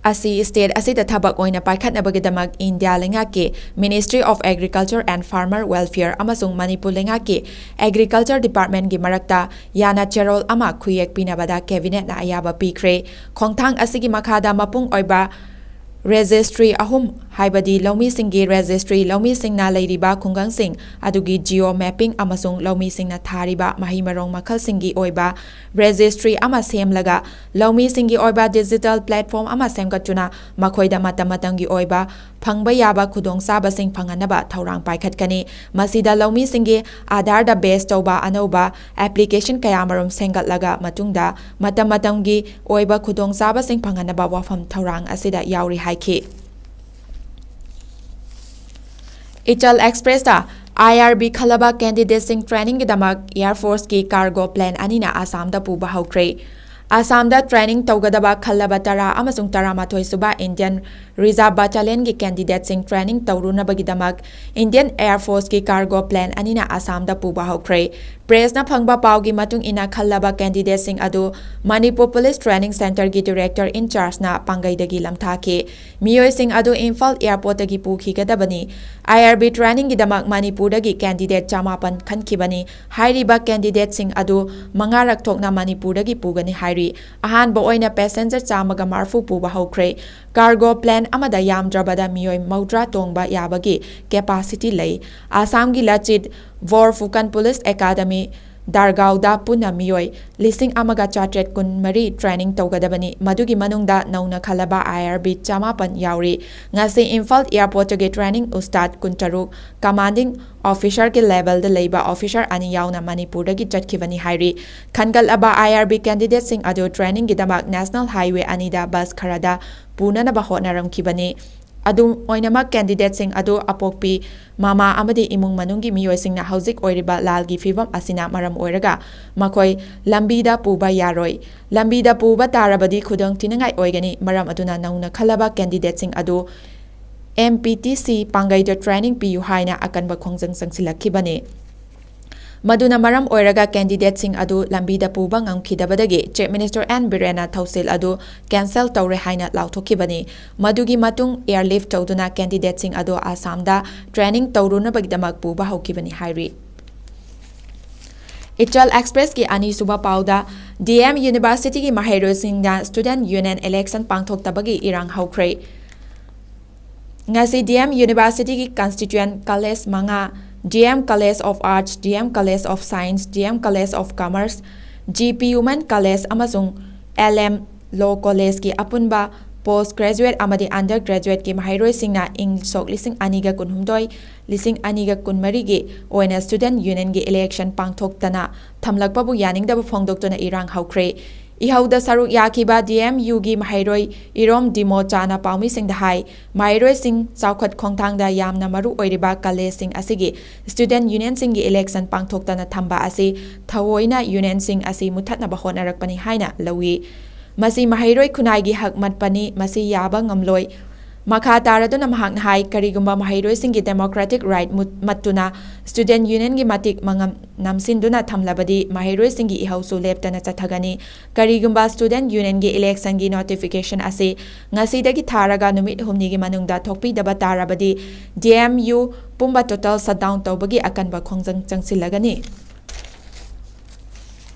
ꯑꯁꯤ state ꯑꯁꯤꯗ ꯊꯕꯛ ꯑꯣꯏꯅ ꯄꯥꯏꯈꯠꯅꯕꯒꯤꯗꯃꯛ ꯏꯟꯗꯤꯌꯥ ꯂꯩꯉꯥꯛꯀꯤ Ministry of Agriculture and Farmer Welfare ꯑꯃꯁꯨꯡ ꯃꯅꯤꯄꯨꯔ ꯂꯩꯉꯥꯛꯀꯤ Agriculture Departmentꯀꯤ ꯃꯔꯛꯇ ꯌꯥꯅ ꯆꯦꯔꯣꯜ ꯑꯃ ꯈꯨꯌꯦꯛ ꯄꯤꯅꯕꯗ Cabinetꯅ ꯑꯌꯥꯕ ꯄꯤꯈ꯭ꯔꯦ꯫ ꯈꯣꯡꯊꯥꯡ ꯑꯁꯤꯒꯤ ꯃꯈꯥꯗ ꯃꯄꯨꯡ ꯑꯣꯏꯕ registry ꯑꯍꯨꯝ, ꯍꯥꯏꯕꯗꯤ ꯂꯧꯃꯤꯁꯤꯡꯒꯤ registry, ꯂꯧꯃꯤꯁꯤꯡꯅ ꯂꯩꯔꯤꯕ ꯈꯨꯡꯒꯪꯁꯤꯡ ꯑꯗꯨꯒꯤ geo mapping ꯑꯃꯁꯨꯡ ꯂꯧꯃꯤꯁꯤꯡꯅ ꯊꯥꯔꯤꯕ ꯃꯍꯩ ꯃꯔꯣꯡ ꯃꯈꯜꯁꯤꯡꯒꯤ ꯑꯣꯏꯕ registry ꯑꯃ ꯁꯦꯝꯂꯒ, ꯂꯧꯃꯤꯁꯤꯡꯒꯤ ꯑꯣꯏꯕ digital platform ꯑꯃ ꯁꯦꯝꯒꯠꯇꯨꯅ ꯃꯈꯣꯏꯗ ꯃꯇꯝ ꯃꯇꯝꯒꯤ ꯑꯣꯏꯕ ꯐꯪꯕ ꯌꯥꯕ ꯈꯨꯗꯣꯡꯆꯥꯕꯁꯤꯡ ꯐꯪꯍꯟꯅꯕ ꯊꯧꯔꯥꯡ ꯄꯥꯏꯈꯠꯀꯅꯤ꯫ ꯃꯁꯤꯗ ꯂꯧꯃꯤꯁꯤꯡꯒꯤ Aadhaarꯗ base ꯇꯧꯕ ꯑꯅꯧꯕ application ꯀꯌꯥꯃꯔꯨꯝ ꯁꯦꯝꯒꯠꯂꯒ ꯃꯇꯨꯡꯗ ꯃꯇꯝ ꯃꯇꯝꯒꯤ ꯑꯣꯏꯕ ꯈꯨꯗꯣꯡꯆꯥꯕꯁꯤꯡ ꯐꯪꯍꯟꯅꯕ ꯋꯥꯐꯝ ꯊꯧꯔꯥꯡ ꯑꯁꯤꯗ ꯌꯥꯎꯔꯤ ꯍꯥꯏꯈꯤ꯫ ꯏꯆꯜ Expressꯇ IRB ꯈꯜꯂꯕ candidateꯁꯤꯡ trainingꯒꯤꯗꯃꯛ Air Forceꯀꯤ cargo plane ꯑꯅꯤꯅ ꯑꯁꯥꯝꯗ ꯄꯨꯕ ꯍꯧꯈ꯭ꯔꯦ꯫ ꯑꯁꯥꯝꯗ training ꯇꯧꯒꯗꯕ ꯈꯜꯂꯕ ꯇꯔꯥ ꯑꯃꯁꯨꯡ ꯇꯔꯥꯃꯥꯊꯣꯏ ꯁꯨꯕ Indian Reserve Battalionꯒꯤ candidateꯁꯤꯡ training ꯇꯧꯔꯨꯅꯕꯒꯤꯗꯃꯛ Indian Air Forceꯀꯤ cargo plane ꯑꯅꯤꯅ ꯑꯁꯥꯝꯗ ꯄꯨꯕ ꯍꯧꯈ꯭ꯔꯦ꯫ Pressꯅ ꯐꯪꯕ ꯄꯥꯎꯒꯤ ꯃꯇꯨꯡ ꯏꯟꯅ, ꯈꯜꯂꯕ candidateꯁꯤꯡ ꯑꯗꯨ Manipur Police Training Centreꯒꯤ Director in chargeꯅ ꯄꯥꯡꯒꯩꯗꯒꯤ ꯂꯝꯊꯥꯈꯤ꯫ ꯃꯤꯑꯣꯏꯁꯤꯡ ꯑꯗꯨ ꯏꯝꯐꯥꯜ airportꯇꯒꯤ ꯄꯨꯈꯤꯒꯗꯕꯅꯤ꯫ IRB trainingꯒꯤꯗꯃꯛ ꯃꯅꯤꯄꯨꯔꯗꯒꯤ candidate ꯆꯃꯥꯄꯟ ꯈꯟꯈꯤꯕꯅꯤ꯫ ꯍꯥꯏꯔꯤꯕ candidateꯁꯤꯡ ꯑꯗꯨ ꯃꯉꯥꯔꯛ ꯊꯣꯛꯅ ꯃꯅꯤꯄꯨꯔꯗꯒꯤ ꯄꯨꯒꯅꯤ ꯍꯥꯏꯔꯤ꯫ ꯑꯍꯥꯟꯕ ꯑꯣꯏꯅ passenger ꯆꯥꯝꯃꯒ ꯃꯔꯤꯐꯨ ꯄꯨꯕ ꯍꯧꯈ꯭ꯔꯦ꯫ Cargo plane ꯑꯃꯗ ꯌꯥꯝꯗ꯭ꯔꯕꯗ ꯃꯤꯑꯣꯏ ꯃꯧꯗ꯭ꯔꯥ ꯇꯣꯡꯕ ꯌꯥꯕꯒꯤ capacity ꯂꯩ꯫ ꯑꯁꯥꯝꯒꯤ ꯂꯆꯤꯠ ꯕꯣꯔꯐꯨꯀꯟ Police Academy ꯗꯥꯔꯒꯥꯎꯗ ꯄꯨꯟꯅ ꯃꯤꯑꯣꯏ ꯂꯤꯁꯤꯡ ꯑꯃꯒ ꯆꯥꯇ꯭ꯔꯦꯠ ꯀꯨꯟꯃꯔꯤ training ꯇꯧꯒꯗꯕꯅꯤ꯫ ꯃꯗꯨꯒꯤ ꯃꯅꯨꯡꯗ ꯅꯧꯅ ꯈꯜꯂꯕ IRB ꯆꯃꯥꯄꯟ ꯌꯥꯎꯔꯤ꯫ ꯉꯁꯤ ꯏꯝꯐꯥꯜ airportꯇꯒꯤ training ꯎꯁꯇꯥꯗ ꯀꯨꯟꯇꯔꯨꯛ, commanding officerꯒꯤ levelꯗ ꯂꯩꯕ officer ꯑꯅꯤ ꯌꯥꯎꯅ ꯃꯅꯤꯄꯨꯔꯗꯒꯤ ꯆꯠꯈꯤꯕꯅꯤ ꯍꯥꯏꯔꯤ꯫ ꯈꯟꯒꯠꯂꯕ IRB candidateꯁꯤꯡ ꯑꯗꯨ trainingꯒꯤꯗꯃꯛ National Highway ꯑꯅꯤꯗ bus ꯈꯔꯗ ꯄꯨꯅꯅꯕ ꯍꯣꯠꯅꯔꯝꯈꯤꯕꯅꯤ꯫ ꯑꯗꯨꯝ ꯑꯣꯏꯅꯃꯛ, candidateꯁꯤꯡ ꯑꯗꯨ ꯑꯄꯣꯛꯄꯤ, ꯃꯃꯥ ꯑꯃꯗꯤ ꯏꯃꯨꯡ ꯃꯅꯨꯡꯒꯤ ꯃꯤꯑꯣꯏꯁꯤꯡꯅ ꯍꯧꯖꯤꯛ ꯑꯣꯏꯔꯤꯕ ꯂꯥꯜꯒꯤ ꯐꯤꯚꯝ ꯑꯁꯤꯅ ꯃꯔꯝ ꯑꯣꯏꯔꯒ ꯃꯈꯣꯏ ꯂꯝꯕꯤꯗ ꯄꯨꯕ ꯌꯥꯔꯣꯏ꯫ ꯂꯝꯕꯤꯗ ꯄꯨꯕ ꯇꯥꯔꯕꯗꯤ ꯈꯨꯗꯣꯡꯊꯤꯅꯤꯡꯉꯥꯏ ꯑꯣꯏꯒꯅꯤ꯫ ꯃꯔꯝ ꯑꯗꯨꯅ ꯅꯧꯅ ꯈꯜꯂꯕ candidateꯁꯤꯡ ꯑꯗꯨ M P T C ꯄꯥꯡꯒꯩꯗ training ꯄꯤꯌꯨ ꯍꯥꯏꯅ ꯑꯀꯟꯕ ꯈꯣꯡꯖꯪ ꯆꯪꯁꯤꯜꯂꯛꯈꯤꯕꯅꯤ꯫ ꯃꯗꯨꯅ ꯃꯔꯝ ꯑꯣꯏꯔꯒ candidateꯁꯤꯡ ꯑꯗꯨ ꯂꯝꯕꯤꯗ ꯄꯨꯕ ꯉꯝꯈꯤꯗꯕꯗꯒꯤ Chief Minister ꯑꯦꯟ ꯕꯤꯔꯦꯟꯅ ꯊꯧꯁꯤꯜ ꯑꯗꯨ cancel ꯇꯧꯔꯦ ꯍꯥꯏꯅ ꯂꯥꯎꯊꯣꯛꯈꯤꯕꯅꯤ꯫ ꯃꯗꯨꯒꯤ ꯃꯇꯨꯡ airlift ꯇꯧꯗꯨꯅ candidateꯁꯤꯡ ꯑꯗꯨ ꯑꯁꯥꯝꯗ training ꯇꯧꯔꯨꯅꯕꯒꯤꯗꯃꯛ ꯄꯨꯕ ꯍꯧꯈꯤꯕꯅꯤ ꯍꯥꯏꯔꯤ꯫ ꯏꯆꯜ Expressꯀꯤ ꯑꯅꯤꯁꯨꯕ ꯄꯥꯎꯗ, D M Universityꯒꯤ ꯃꯍꯩꯔꯣꯏꯁꯤꯡꯅ Student Union election ꯄꯥꯡꯊꯣꯛꯇꯕꯒꯤ ꯏꯔꯥꯡ ꯍꯧꯈ꯭ꯔꯦ꯫ ꯉꯁꯤ D M Universityꯒꯤ constituent college ꯃꯉꯥ, D M College of Arts, D M College of Science, D M College of Commerce, G P Women College ꯑꯃꯁꯨꯡ L M Law Collegeꯀꯤ ꯑꯄꯨꯟꯕ post graduate ꯑꯃꯗꯤ under graduateꯀꯤ ꯃꯍꯩꯔꯣꯏꯁꯤꯡꯅ ꯏꯪ ꯁꯣꯛ ꯂꯤꯁꯤꯡ ꯑꯅꯤꯒ ꯀꯨꯟꯍꯨꯝꯗꯣꯏ, ꯂꯤꯁꯤꯡ ꯑꯅꯤꯒ ꯀꯨꯟꯃꯔꯤꯒꯤ ꯑꯣꯏꯅ Student Unionꯒꯤ election ꯄꯥꯡꯊꯣꯛꯇꯅ ꯊꯝꯂꯛꯄꯕꯨ ꯌꯥꯅꯤꯡꯗꯕ ꯐꯣꯡꯗꯣꯛꯇꯨꯅ ꯏꯔꯥꯡ ꯍꯧꯈ꯭ꯔꯦ꯫ ꯏꯍꯧꯗ ꯁꯔꯨꯛ ꯌꯥꯈꯤꯕ D M Uꯒꯤ ꯃꯍꯩꯔꯣꯏ ꯏꯔꯣꯝ ꯗꯤꯃꯣꯆꯥꯅ ꯄꯥꯎꯃꯤꯁꯤꯡꯗ ꯍꯥꯏ, ꯃꯍꯩꯔꯣꯏꯁꯤꯡ ꯆꯥꯎꯈꯠ ꯈꯣꯡꯊꯥꯡꯗ ꯌꯥꯝꯅ ꯃꯔꯨ ꯑꯣꯏꯔꯤꯕ collegeꯁꯤꯡ ꯑꯁꯤꯒꯤ Student Unionꯁꯤꯡꯒꯤ election ꯄꯥꯡꯊꯣꯛꯇꯅ ꯊꯝꯕ ꯑꯁꯤ ꯊꯑꯣꯏꯅ unionꯁꯤꯡ ꯑꯁꯤ ꯃꯨꯠꯊꯠꯅꯕ ꯍꯣꯠꯅꯔꯛꯄꯅꯤ ꯍꯥꯏꯅ ꯂꯧꯏ꯫ ꯃꯁꯤ ꯃꯍꯩꯔꯣꯏ ꯈꯨꯟꯅꯥꯏꯒꯤ ꯍꯛ ꯃꯠꯄꯅꯤ, ꯃꯁꯤ ꯌꯥꯕ ꯉꯝꯂꯣꯏ꯫ ꯃꯈꯥ ꯇꯥꯔꯗꯨꯅ ꯃꯍꯥꯛꯅ ꯍꯥꯏ, ꯀꯔꯤꯒꯨꯝꯕ ꯃꯍꯩꯔꯣꯏꯁꯤꯡꯒꯤ democratic right ꯃꯨꯠ-, ꯃꯠꯇꯨꯅ Student Unionꯒꯤ ꯃꯇꯤꯛ ꯃꯉꯝ ꯅꯝꯁꯤꯟꯗꯨꯅ ꯊꯝꯂꯕꯗꯤ ꯃꯍꯩꯔꯣꯏꯁꯤꯡꯒꯤ ꯏꯍꯧꯁꯨ ꯂꯦꯞꯇꯅ ꯆꯠꯊꯒꯅꯤ꯫ ꯀꯔꯤꯒꯨꯝꯕ Student Unionꯒꯤ electionꯒꯤ notification ꯑꯁꯤ ꯉꯁꯤꯗꯒꯤ ꯊꯥꯔꯒ ꯅꯨꯃꯤꯠ ꯍꯨꯝꯅꯤꯒꯤ ꯃꯅꯨꯡꯗ ꯊꯣꯛꯄꯤꯗꯕ ꯇꯥꯔꯕꯗꯤ D M U ꯄꯨꯝꯕ total shutdown ꯇꯧꯕꯒꯤ ꯑꯀꯟꯕ ꯈꯣꯡꯖꯪ ꯆꯪꯁꯤꯜꯂꯒꯅꯤ꯫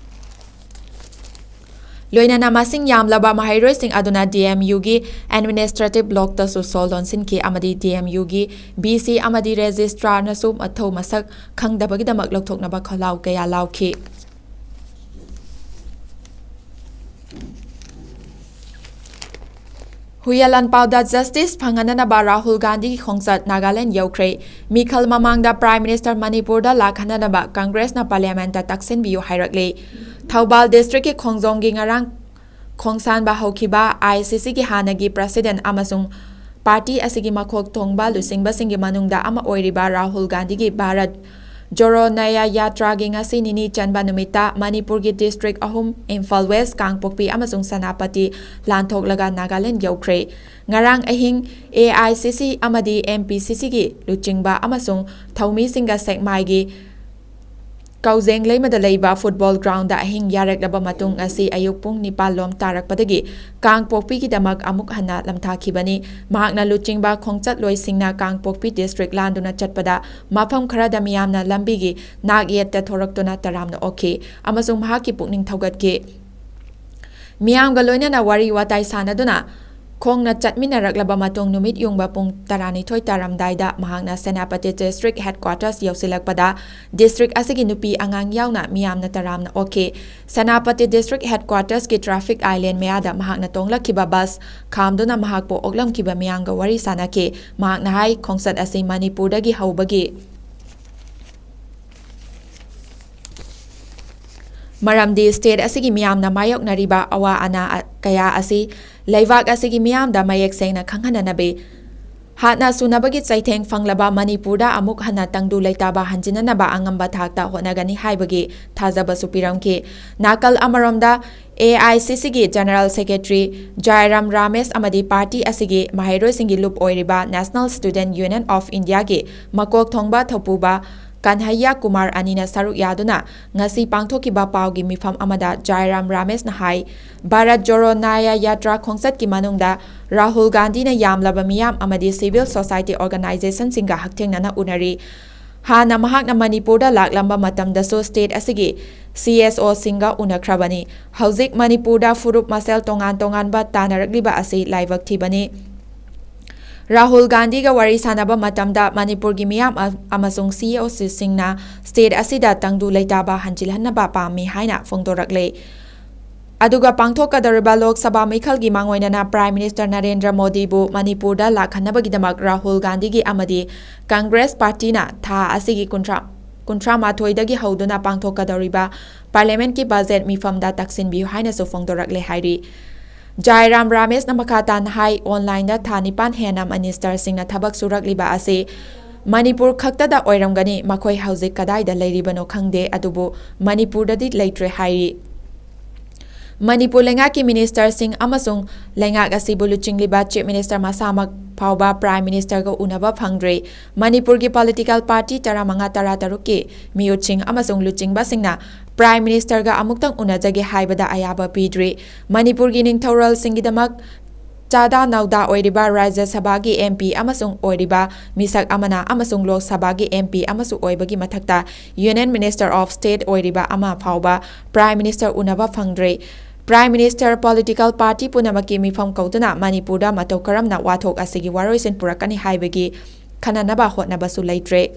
ꯂꯣꯏꯅꯅ ꯃꯁꯤꯡ ꯌꯥꯝꯂꯕ ꯃꯍꯩꯔꯣꯏꯁꯤꯡ ꯑꯗꯨꯅ D M Uꯒꯤ administrative blockꯇꯁꯨ ꯁꯣ ꯂꯣꯟꯁꯤꯟꯈꯤ ꯑꯃꯗꯤ D M Uꯒꯤ V C ꯑꯃꯗꯤ registrarꯅꯁꯨ ꯃꯊꯧ ꯃꯁꯛ ꯈꯪꯗꯕꯒꯤꯗꯃꯛ ꯂꯧꯊꯣꯛꯅꯕ ꯈꯣꯜꯂꯥꯎ ꯀꯌꯥ ꯂꯥꯎꯈꯤ꯫ ꯍꯨꯏꯌꯥꯂꯥꯟꯄꯥꯎꯗ justice ꯐꯪꯍꯟꯅꯅꯕ ꯔꯥꯍꯨꯜ ꯒꯥꯟꯙꯤꯒꯤ ꯈꯣꯡꯆꯠ ꯅꯥꯒꯥꯂꯦꯟ ꯌꯧꯈ꯭ꯔꯦ꯫ ꯃꯤꯈꯜ ꯃꯃꯥꯡꯗ Prime Minister ꯃꯅꯤꯄꯨꯔꯗ ꯂꯥꯛꯍꯟꯅꯅꯕ Congressꯅ Parliamentꯇ ꯇꯛꯁꯤꯟꯕꯤꯌꯨ ꯍꯥꯏꯔꯛꯂꯤ꯫ ꯊꯧꯕꯥꯜ districtꯀꯤ ꯈꯣꯡꯖꯣꯝꯒꯤ ꯉꯔꯥꯡ ꯈꯣꯡꯁꯥꯟꯕ ꯍꯧꯈꯤꯕ I C Cꯒꯤ ꯍꯥꯟꯅꯒꯤ President ꯑꯃꯁꯨꯡ party ꯑꯁꯤꯒꯤ ꯃꯀꯣꯛ ꯊꯣꯡꯕ ꯂꯨꯆꯤꯡꯕꯁꯤꯡꯒꯤ ꯃꯅꯨꯡꯗ ꯑꯃ ꯑꯣꯏꯔꯤꯕ ꯔꯥꯍꯨꯜ ꯒꯥꯟꯙꯤꯒꯤ ꯚꯥꯔꯠ ꯖꯣꯔꯣ ꯅꯌꯥ ꯌꯥꯇ꯭ꯔꯥꯒꯤ ꯉꯁꯤ ꯅꯤꯅꯤ ꯆꯟꯕ ꯅꯨꯃꯤꯠꯇ ꯃꯅꯤꯄꯨꯔꯒꯤ ꯗꯤꯁꯇ꯭ꯔꯤꯛ ꯑꯍꯨꯝ, ꯏꯝꯐꯥꯜ ꯋꯦꯁ, ꯀꯥꯡꯄꯣꯛꯄꯤ ꯑꯃꯁꯨꯡ ꯁꯦꯅꯥꯄꯇꯤ ꯂꯥꯟꯊꯣꯛꯂꯒ ꯅꯥꯒꯥꯂꯦꯟ ꯌꯧꯈ꯭ꯔꯦ꯫ ꯉꯔꯥꯡ ꯑꯍꯤꯡ ꯑꯦ ꯑꯥꯏ ꯁꯤ ꯁꯤ ꯑꯃꯗꯤ ꯑꯦꯝ ꯄꯤ ꯁꯤ ꯁꯤꯒꯤ ꯂꯨꯆꯤꯡꯕ ꯑꯃꯁꯨꯡ ꯊꯧꯃꯤꯁꯤꯡꯒ ꯁꯦꯛꯃꯥꯏꯒꯤ ꯀꯥꯎꯖꯦꯡ ꯂꯩꯃꯗ ꯂꯩꯕ ꯐꯨꯠꯕꯣꯜ ꯒ꯭ꯔꯥꯎꯟꯗ ꯑꯍꯤꯡ ꯌꯥꯔꯦꯛꯂꯕ ꯃꯇꯨꯡ, ꯉꯁꯤ ꯑꯌꯨꯛ ꯄꯨꯡ ꯅꯤꯄꯥꯜ ꯂꯣꯝ ꯇꯥꯔꯛꯄꯗꯒꯤ ꯀꯥꯡꯄꯣꯛꯄꯤꯒꯤꯗꯃꯛ ꯑꯃꯨꯛ ꯍꯟꯅ ꯂꯝꯊꯥꯈꯤꯕꯅꯤ꯫ ꯃꯍꯥꯛꯅ ꯂꯨꯆꯤꯡꯕ ꯈꯣꯡꯆꯠꯂꯣꯏꯁꯤꯡꯅ ꯀꯥꯡꯄꯣꯛꯄꯤ ꯗꯤꯁꯇ꯭ꯔꯤꯛ ꯂꯥꯟꯗꯨꯅ ꯆꯠꯄꯗ ꯃꯐꯝ ꯈꯔꯗ ꯃꯤꯌꯥꯝꯅ ꯂꯝꯕꯤꯒꯤ ꯅꯥꯛ ꯌꯦꯠꯇ ꯊꯣꯔꯛꯇꯨꯅ ꯇꯔꯥꯝꯅ ꯑꯣꯛꯈꯤ ꯑꯃꯁꯨꯡ ꯃꯍꯥꯛꯀꯤ ꯄꯨꯛꯅꯤꯡ ꯊꯧꯒꯠꯈꯤ꯫ ꯃꯤꯌꯥꯝꯒ ꯂꯣꯏꯅꯅ ꯋꯥꯔꯤ ꯋꯥꯇꯥꯏ ꯁꯥꯟꯅꯗꯨꯅ ꯈꯣꯡꯅ ꯆꯠꯃꯤꯟꯅꯔꯛꯂꯕ ꯃꯇꯨꯡ, ꯅꯨꯃꯤꯠ ꯌꯨꯡꯕ ꯄꯨꯡ ꯇꯔꯥꯅꯤꯊꯣꯏ ꯇꯥꯔꯝꯗꯥꯏꯗ ꯃꯍꯥꯛꯅ ꯁꯦꯅꯥꯄꯇꯤ ꯗꯤꯁꯇ꯭ꯔꯤꯛ ꯍꯦꯗꯀ꯭ꯋꯥꯇꯔꯁ ꯌꯧꯁꯤꯜꯂꯛꯄꯗ ꯗꯤꯁꯇ꯭ꯔꯤꯛ ꯑꯁꯤꯒꯤ ꯅꯨꯄꯤ ꯑꯉꯥꯡ ꯌꯥꯎꯅ ꯃꯤꯌꯥꯝꯅ ꯇꯔꯥꯝꯅ ꯑꯣꯛꯈꯤ꯫ ꯁꯦꯅꯥꯄꯇꯤ ꯗꯤꯁꯇ꯭ꯔꯤꯛ ꯍꯦꯗꯀ꯭ꯋꯥꯇꯔꯁꯀꯤ ꯇ꯭ꯔꯥꯐꯤꯛ ꯑꯥꯏꯂꯦꯟ ꯃꯌꯥꯗ ꯃꯍꯥꯛꯅ ꯇꯣꯡꯂꯛꯈꯤꯕ ꯕꯁ ꯈꯥꯝꯗꯨꯅ ꯃꯍꯥꯛꯄꯨ ꯑꯣꯛꯂꯝꯈꯤꯕ ꯃꯤꯌꯥꯝꯒ ꯋꯥꯔꯤ ꯁꯥꯟꯅꯈꯤ꯫ ꯃꯍꯥꯛꯅ ꯍꯥꯏ, ꯈꯣꯡꯆꯠ ꯑꯁꯤ ꯃꯅꯤꯄꯨꯔꯗꯒꯤ ꯍꯧꯕꯒꯤ ꯃꯔꯝꯗꯤ ꯁ꯭ꯇꯦꯠ ꯑꯁꯤꯒꯤ ꯃꯤꯌꯥꯝꯅ ꯃꯥꯌꯣꯛꯅꯔꯤꯕ ꯑꯋꯥ ꯑꯅꯥ ꯀꯌꯥ ꯑꯁꯤ ꯂꯩꯕꯥꯛ ꯑꯁꯤꯒꯤ ꯃꯤꯌꯥꯝꯗ ꯃꯌꯦꯛ ꯁꯦꯡꯅ ꯈꯪꯍꯟꯅꯅꯕꯤ ꯍꯥꯠꯅ ꯁꯨꯅꯕꯒꯤ ꯆꯩꯊꯦꯡ ꯐꯪꯂꯕ ꯃꯅꯤꯄꯨꯔꯗ ꯑꯃꯨꯛ ꯍꯟꯅ ꯇꯪꯗꯨ ꯂꯩꯇꯥꯕ ꯍꯟꯖꯤꯟꯅꯅꯕ ꯑꯉꯝꯕ ꯊꯥꯛꯇ ꯍꯣꯠꯅꯒꯅꯤ ꯍꯥꯏꯕꯒꯤ ꯊꯥꯖꯕꯁꯨ ꯄꯤꯔꯝꯈꯤ꯫ ꯅꯥꯀꯜ ꯑꯃꯔꯣꯝꯗ, ꯑꯦ ꯑꯥꯏ ꯁꯤ ꯁꯤꯒꯤ ꯖꯦꯅꯔꯦꯜ ꯁꯦꯀ꯭ꯔꯦꯇꯔꯤ ꯖꯥꯏꯔꯥꯝ ꯔꯥꯃꯦꯁ ꯑꯃꯗꯤ ꯄꯥꯔꯇꯤ ꯑꯁꯤꯒꯤ ꯃꯍꯩꯔꯣꯏꯁꯤꯡꯒꯤ ꯂꯨꯞ ꯑꯣꯏꯔꯤꯕ National Student Union of Indiaꯒꯤ ꯃꯀꯣꯛ ꯊꯣꯡꯕ ꯊꯧꯄꯨꯕ ꯀꯟꯍꯩꯌꯥ ꯀꯨꯃꯥꯔ ꯑꯅꯤꯅ ꯁꯔꯨꯛ ꯌꯥꯗꯨꯅ ꯉꯁꯤ ꯄꯥꯡꯊꯣꯛꯈꯤꯕ ꯄꯥꯎꯒꯤ ꯃꯤꯐꯝ ꯑꯃꯗ ꯖꯥꯏꯔꯥꯝ ꯔꯥꯃꯦꯁꯅ ꯍꯥꯏ, ꯚꯥꯔꯠ ꯖꯣꯔꯣ ꯅꯌꯥ ꯌꯥꯇ꯭ꯔꯥ ꯈꯣꯡꯆꯠꯀꯤ ꯃꯅꯨꯡꯗ ꯔꯥꯍꯨꯜ ꯒꯥꯟꯙꯤꯅ ꯌꯥꯝꯂꯕ ꯃꯤꯌꯥꯝ ꯑꯃꯗꯤ civil society organizationꯁꯤꯡꯒ ꯍꯛꯊꯦꯡꯅꯅ ꯎꯅꯔꯤ꯫ ꯍꯥꯟꯅ ꯃꯍꯥꯛꯅ ꯃꯅꯤꯄꯨꯔꯗ ꯂꯥꯛꯂꯝꯕ ꯃꯇꯝꯗꯁꯨ ꯁ꯭ꯇꯦꯠ ꯑꯁꯤꯒꯤ ꯁꯤ ꯑꯦꯁ ꯑꯣꯁꯤꯡꯒ ꯎꯅꯈ꯭ꯔꯕꯅꯤ꯫ ꯍꯧꯖꯤꯛ ꯃꯅꯤꯄꯨꯔꯗ ꯐꯨꯔꯨꯞ ꯃꯁꯦꯜ ꯇꯣꯉꯥꯟ ꯇꯣꯉꯥꯟꯕ ꯇꯥꯅꯔꯛꯂꯤꯕ ꯑꯁꯤ ꯂꯥꯏꯕꯛ ꯊꯤꯕꯅꯤ꯫ ꯔꯥꯍꯨꯜ ꯒꯥꯟꯙꯤꯒ ꯋꯥꯔꯤ ꯁꯥꯟꯅꯕ ꯃꯇꯝꯗ ꯃꯅꯤꯄꯨꯔꯒꯤ ꯃꯤꯌꯥꯝ ꯑ-, ꯑꯃꯁꯨꯡ ꯁꯤ ꯏ ꯑꯣꯁꯤꯡꯅ ꯁ꯭ꯇꯦꯠ ꯑꯁꯤꯗ ꯇꯪꯗꯨ ꯂꯩꯇꯥꯕ ꯍꯟꯖꯤꯜꯍꯟꯅꯕ ꯄꯥꯝꯃꯤ ꯍꯥꯏꯅ ꯐꯣꯡꯗꯣꯔꯛꯂꯦ꯫ ꯑꯗꯨꯒ ꯄꯥꯡꯊꯣꯛꯀꯗꯧꯔꯤꯕ ꯂꯣꯛ ꯁꯚꯥ ꯃꯤꯈꯜꯒꯤ ꯃꯥꯡꯑꯣꯏꯅꯅ Prime Minister ꯅꯔꯦꯟꯗ꯭ꯔ ꯃꯣꯗꯤꯕꯨ ꯃꯅꯤꯄꯨꯔꯗ ꯂꯥꯛꯍꯟꯅꯕꯒꯤꯗꯃꯛ ꯔꯥꯍꯨꯜ ꯒꯥꯟꯙꯤꯒꯤ ꯑꯃꯗꯤ ꯀꯪꯒ꯭ꯔꯦꯁ ꯄꯥꯔꯇꯤꯅ ꯊꯥ ꯑꯁꯤꯒꯤ ꯀꯨꯟꯊ꯭ꯔꯥ, ꯀꯨꯟꯊ꯭ꯔꯥ ꯃꯥꯊꯣꯏꯗꯒꯤ ꯍꯧꯗꯨꯅ ꯄꯥꯡꯊꯣꯛꯀꯗꯧꯔꯤꯕ ꯄꯥꯔꯂꯤꯌꯥꯃꯦꯟꯠꯀꯤ ꯕꯖꯦꯠ ꯃꯤꯐꯝꯗ ꯇꯛꯁꯤꯟꯕꯤꯌꯨ ꯍꯥꯏꯅꯁꯨ ꯐꯣꯡꯗꯣꯔꯛꯂꯦ ꯍꯥꯏꯔꯤ꯫ ꯖꯥꯏꯔꯥꯝ ꯔꯥꯃꯦꯁꯅ ꯃꯈꯥ ꯇꯥꯅ ꯍꯥꯏ, ꯑꯣꯟꯂꯥꯏꯟꯗ ꯊꯥ ꯅꯤꯄꯥꯟ ꯍꯦꯟꯅ ꯃꯤꯅꯤꯁꯇꯔꯁꯤꯡꯅ ꯊꯕꯛ ꯁꯨꯔꯛꯂꯤꯕ ꯑꯁꯤ ꯃꯅꯤꯄꯨꯔ ꯈꯛꯇꯗ ꯑꯣꯏꯔꯝꯒꯅꯤ, ꯃꯈꯣꯏ ꯍꯧꯖꯤꯛ ꯀꯗꯥꯏꯗ ꯂꯩꯔꯤꯕꯅꯣ ꯈꯪꯗꯦ, ꯑꯗꯨꯕꯨ ꯃꯅꯤꯄꯨꯔꯗꯗꯤ ꯂꯩꯇ꯭ꯔꯦ ꯍꯥꯏꯔꯤ꯫ ꯃꯅꯤꯄꯨꯔ ꯂꯩꯉꯥꯛꯀꯤ ꯃꯤꯅꯤꯁꯇꯔꯁꯤꯡ ꯑꯃꯁꯨꯡ ꯂꯩꯉꯥꯛ ꯑꯁꯤꯕꯨ ꯂꯨꯆꯤꯡꯂꯤꯕ ꯆꯤꯐ ꯃꯤꯅꯤꯁꯇꯔ ꯃꯁꯥꯃꯛ ꯐꯥꯎꯕ ꯄ꯭ꯔꯥꯏꯝ ꯃꯤꯅꯤꯁꯇꯔꯒ ꯎꯅꯕ ꯐꯪꯗ꯭ꯔꯤ꯫ ꯃꯅꯤꯄꯨꯔꯒꯤ ꯄꯣꯂꯤꯇꯤꯀꯦꯜ ꯄꯥꯔꯇꯤ ꯇꯔꯥꯃꯉꯥ ꯇꯔꯥꯇꯔꯨꯛꯀꯤ ꯃꯤꯍꯨꯠꯁꯤꯡ ꯑꯃꯁꯨꯡ ꯂꯨꯆꯤꯡꯕꯁꯤꯡꯅ ꯄ꯭ꯔꯥꯏꯝ ꯃꯤꯅꯤꯁꯇꯔꯒ ꯑꯃꯨꯛꯇꯪ ꯎꯅꯖꯒꯦ ꯍꯥꯏꯕꯗ ꯑꯌꯥꯕ ꯄꯤꯗ꯭ꯔꯤ꯫ ꯃꯅꯤꯄꯨꯔꯒꯤ ꯅꯤꯡꯊꯧꯔꯣꯜꯁꯤꯡꯒꯤꯗꯃꯛ ꯆꯥꯗꯥ ꯅꯧꯗꯥ ꯑꯣꯏꯔꯤꯕ ꯔꯥꯖ꯭ꯌ ꯁꯚꯥꯒꯤ ꯑꯦꯝ ꯄꯤ ꯑꯃꯁꯨꯡ ꯑꯣꯏꯔꯤꯕ ꯃꯤꯁꯛ ꯑꯃꯅ ꯑꯃꯁꯨꯡ ꯂꯣꯛ ꯁꯚꯥꯒꯤ ꯑꯦꯝ ꯄꯤ ꯑꯃꯁꯨ ꯑꯣꯏꯕꯒꯤ ꯃꯊꯛꯇ Union Minister of State ꯑꯣꯏꯔꯤꯕ ꯑꯃ ꯐꯥꯎꯕ ꯄ꯭ꯔꯥꯏꯝ ꯃꯤꯅꯤꯁꯇꯔ ꯎꯅꯕ ꯐꯪꯗ꯭ꯔꯤ꯫ ꯄ꯭ꯔꯥꯏꯝ ꯃꯤꯅꯤꯁꯇꯔ ꯄꯣꯂꯤꯇꯤꯀꯦꯜ ꯄꯥꯔꯇꯤ ꯄꯨꯝꯅꯃꯛꯀꯤ ꯃꯤꯐꯝ ꯀꯧꯗꯨꯅ ꯃꯅꯤꯄꯨꯔꯗ ꯃꯇꯧ ꯀꯔꯝꯅ ꯋꯥꯊꯣꯛ ꯑꯁꯤꯒꯤ ꯋꯥꯔꯣꯏꯁꯤꯟ ꯄꯨꯔꯛꯀꯅꯤ ꯍꯥꯏꯕꯒꯤ ꯈꯟꯅꯅꯕ ꯍꯣꯠꯅꯕꯁꯨ ꯂꯩꯇ꯭ꯔꯦ꯫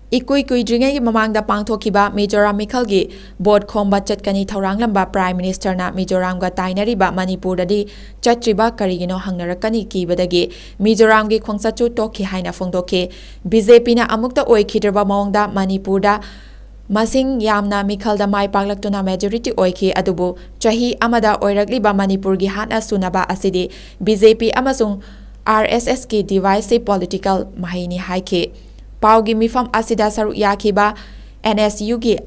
ꯏꯀꯨꯏ ꯀꯨꯏꯗ꯭ꯔꯤꯉꯩꯒꯤ ꯃꯃꯥꯡꯗ ꯄꯥꯡꯊꯣꯛꯈꯤꯕ ꯃꯤꯖꯣꯔꯥꯝ ꯃꯤꯈꯜꯒꯤ ꯚꯣꯠ ꯈꯣꯝꯕ ꯆꯠꯀꯅꯤ ꯊꯧꯔꯥꯡꯂꯝꯕ ꯄ꯭ꯔꯥꯏꯝ ꯃꯤꯅꯤꯁꯇꯔꯅ ꯃꯤꯖꯣꯔꯥꯝꯒ ꯇꯥꯏꯅꯔꯤꯕ ꯃꯅꯤꯄꯨꯔꯗꯗꯤ ꯆꯠꯇ꯭ꯔꯤꯕ ꯀꯔꯤꯒꯤꯅꯣ ꯍꯪꯅꯔꯛꯀꯅꯤ ꯀꯤꯕꯗꯒꯤ ꯃꯤꯖꯣꯔꯥꯝꯒꯤ ꯈꯣꯡꯆꯠꯁꯨ ꯇꯣꯛꯈꯤ ꯍꯥꯏꯅ ꯐꯣꯡꯗꯣꯛꯈꯤ꯫ ꯕꯤ ꯖꯦ ꯄꯤꯅ ꯑꯃꯨꯛꯇ ꯑꯣꯏꯈꯤꯗ꯭ꯔꯕ ꯃꯑꯣꯡꯗ ꯃꯅꯤꯄꯨꯔꯗ ꯃꯁꯤꯡ ꯌꯥꯝꯅ ꯃꯤꯈꯜꯗ ꯃꯥꯏ ꯄꯥꯛꯂꯛꯇꯨꯅ ꯃꯦꯖꯣꯔꯤꯇꯤ ꯑꯣꯏꯈꯤ, ꯑꯗꯨꯕꯨ ꯆꯍꯤ ꯑꯃꯗ ꯑꯣꯏꯔꯛꯂꯤꯕ ꯃꯅꯤꯄꯨꯔꯒꯤ ꯍꯥꯠꯅ ꯁꯨꯅꯕ ꯑꯁꯤꯗꯤ ꯕꯤ ꯖꯦ ꯄꯤ ꯑꯃꯁꯨꯡ ꯑꯥꯔ ꯑꯦꯁ ꯑꯦꯁꯀꯤ ꯗꯤꯚꯥꯏꯁꯤꯚ ꯄꯣꯂꯤꯇꯤꯀꯦꯜ ꯃꯍꯩꯅꯤ ꯍꯥꯏꯈꯤ꯫ ꯄꯥꯎꯒꯤ ꯃꯤꯐꯝ ꯑꯁꯤꯗ ꯁꯔꯨꯛ ꯌꯥꯈꯤꯕ ꯑꯦꯟ ꯑꯦꯁ ꯌꯨꯒꯤ,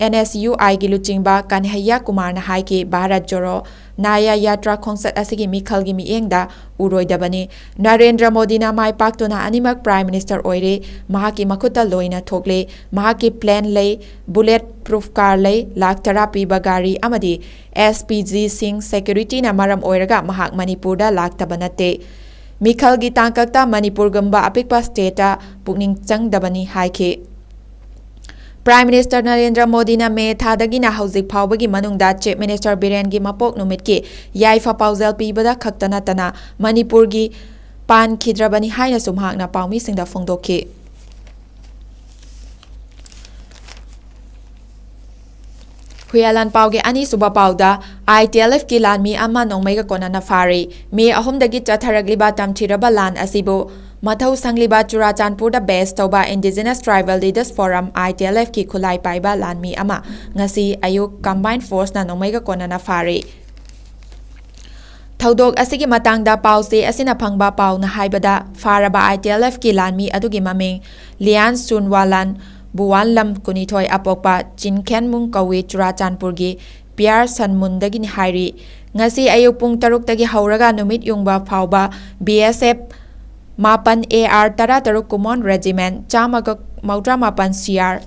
ꯑꯦꯟ ꯑꯦꯁ ꯌꯨ ꯑꯥꯏꯒꯤ ꯂꯨꯆꯤꯡꯕ ꯀꯟꯍꯩꯌꯥ ꯀꯨꯃꯥꯔꯅ ꯍꯥꯏꯈꯤ, ꯚꯥꯔꯠ ꯖꯣꯔꯣ ꯅꯥꯌꯥ ꯌꯥꯇ꯭ꯔꯥ ꯈꯣꯡꯆꯠ ꯑꯁꯤꯒꯤ ꯃꯤꯈꯜꯒꯤ ꯃꯤꯠꯌꯦꯡꯗ ꯎꯔꯣꯏꯗꯕꯅꯤ꯫ ꯅꯔꯦꯟꯗ꯭ꯔ ꯃꯣꯗꯤꯅ ꯃꯥꯏ ꯄꯥꯛꯇꯨꯅ ꯑꯅꯤꯃꯛ ꯄ꯭ꯔꯥꯏꯝ ꯃꯤꯅꯤꯁꯇꯔ ꯑꯣꯏꯔꯦ꯫ ꯃꯍꯥꯛꯀꯤ ꯃꯈꯨꯠꯇ ꯂꯣꯏꯅ ꯊꯣꯛꯂꯦ꯫ ꯃꯍꯥꯛꯀꯤ ꯄ꯭ꯂꯦꯟ ꯂꯩ, ꯕꯨꯂꯦꯠ ꯄ꯭ꯔꯨꯐ ꯀꯥꯔ ꯂꯩ, ꯂꯥꯈ ꯇꯔꯥ ꯄꯤꯕ ꯒꯥꯔꯤ ꯑꯃꯗꯤ ꯑꯦꯁ ꯄꯤ ꯖꯤꯁꯤꯡ ꯁꯦꯀ꯭ꯌꯨꯔꯤꯇꯤꯅ ꯃꯔꯝ ꯑꯣꯏꯔꯒ ꯃꯍꯥꯛ ꯃꯅꯤꯄꯨꯔꯗ ꯂꯥꯛꯇꯕ ꯅꯠꯇꯦ꯫ ꯃꯤꯈꯜꯒꯤ ꯇꯥꯡꯀꯛꯇ ꯃꯅꯤꯄꯨꯔꯒꯨꯝꯕ ꯑꯄꯤꯛꯄ ꯁ꯭ꯇꯦꯠꯇ ꯄꯨꯛꯅꯤꯡ ꯆꯪꯗꯕꯅꯤ ꯍꯥꯏꯈꯤ꯫ ꯄ꯭ꯔꯥꯏꯝ ꯃꯤꯅꯤꯁꯇꯔ ꯅꯔꯦꯟꯗ꯭ꯔ ꯃꯣꯗꯤꯅ ꯃꯦ ꯊꯥꯗꯒꯤꯅ ꯍꯧꯖꯤꯛ ꯐꯥꯎꯕꯒꯤ ꯃꯅꯨꯡꯗ ꯆꯤꯐ ꯃꯤꯅꯤꯁꯇꯔ ꯕꯤꯔꯦꯟꯒꯤ ꯃꯄꯣꯛ ꯅꯨꯃꯤꯠꯀꯤ ꯌꯥꯏꯐ ꯄꯥꯎꯖꯦꯜ ꯄꯤꯕꯗ ꯈꯛꯇ ꯅꯠꯇꯅ ꯃꯅꯤꯄꯨꯔꯒꯤ ꯄꯥꯟꯈꯤꯗ꯭ꯔꯕꯅꯤ ꯍꯥꯏꯅꯁꯨ ꯃꯍꯥꯛꯅ ꯄꯥꯎꯃꯤꯁꯤꯡꯗ ꯐꯣꯡꯗꯣꯛꯈꯤ꯫ ꯍꯨꯏꯌꯥꯂꯥꯟ ꯄꯥꯎꯒꯤ ꯑꯅꯤꯁꯨꯕ ꯄꯥꯎꯗ, ꯑꯥꯏ ꯇꯤ ꯑꯦꯜ ꯑꯦꯐꯀꯤ ꯂꯥꯟꯃꯤ ꯑꯃ ꯅꯣꯡꯃꯩꯒ ꯀꯣꯟꯅꯅ ꯐꯥꯔꯤ꯫ ꯃꯦ ꯑꯍꯨꯝꯗꯒꯤ ꯆꯠꯊꯔꯛꯂꯤꯕ ꯇꯝꯊꯤꯔꯕ ꯂꯥꯟ ꯑꯁꯤꯕꯨ ꯃꯊꯧ ꯁꯪꯂꯤꯕ ꯆꯨꯔꯥꯆꯥꯟꯄꯨꯔꯗ ꯕꯦꯁ ꯇꯧꯕ Indigenous Tribal Leaders Forum, I T L F, ꯀꯤ ꯈꯨꯠꯂꯥꯏ ꯄꯥꯏꯕ ꯂꯥꯟꯃꯤ ꯑꯃ ꯉꯁꯤ ꯑꯌꯨꯛ ꯀꯝꯕꯥꯏꯟ ꯐꯣꯔꯁꯅ ꯅꯣꯡꯃꯩꯒ ꯀꯣꯟꯅꯅ ꯐꯥꯔꯤ꯫ ꯊꯧꯗꯣꯛ ꯑꯁꯤꯒꯤ ꯃꯇꯥꯡꯗ ꯄꯥꯎꯆꯦ ꯑꯁꯤꯅ ꯐꯪꯕ ꯄꯥꯎꯅ ꯍꯥꯏꯕꯗ, ꯐꯥꯔꯕ ITLFꯀꯤ ꯂꯥꯟꯃꯤ ꯑꯗꯨꯒꯤ ꯃꯃꯤꯡ ꯂꯤꯌꯥꯟ ꯁꯨꯟꯋꯥꯂꯥꯟ, ꯕꯨꯋꯥꯟ ꯂꯝ ꯀꯨꯟꯅꯤꯊꯣꯏ ꯑꯄꯣꯛꯄ ꯆꯤꯟꯈꯦꯟꯃꯨꯡ ꯀꯧꯏ, ꯆꯨꯔꯥꯆꯥꯟꯄꯨꯔꯒꯤ ꯄꯤꯌꯥꯔ ꯁꯟꯃꯨꯟꯗꯒꯤꯅꯤ ꯍꯥꯏꯔꯤ꯫ ꯉꯁꯤ ꯑꯌꯨꯛ ꯄꯨꯡ ꯇꯔꯨꯛꯇꯒꯤ ꯍꯧꯔꯒ ꯅꯨꯃꯤꯠ ꯌꯨꯡꯕ ꯐꯥꯎꯕ BSF ꯃꯥꯄꯟ AR ꯇꯔꯥꯇꯔꯨꯛ Common Regiment ꯆꯥꯝꯃꯒ ꯃꯧꯗ꯭ꯔꯥ ꯃꯥꯄꯟ CR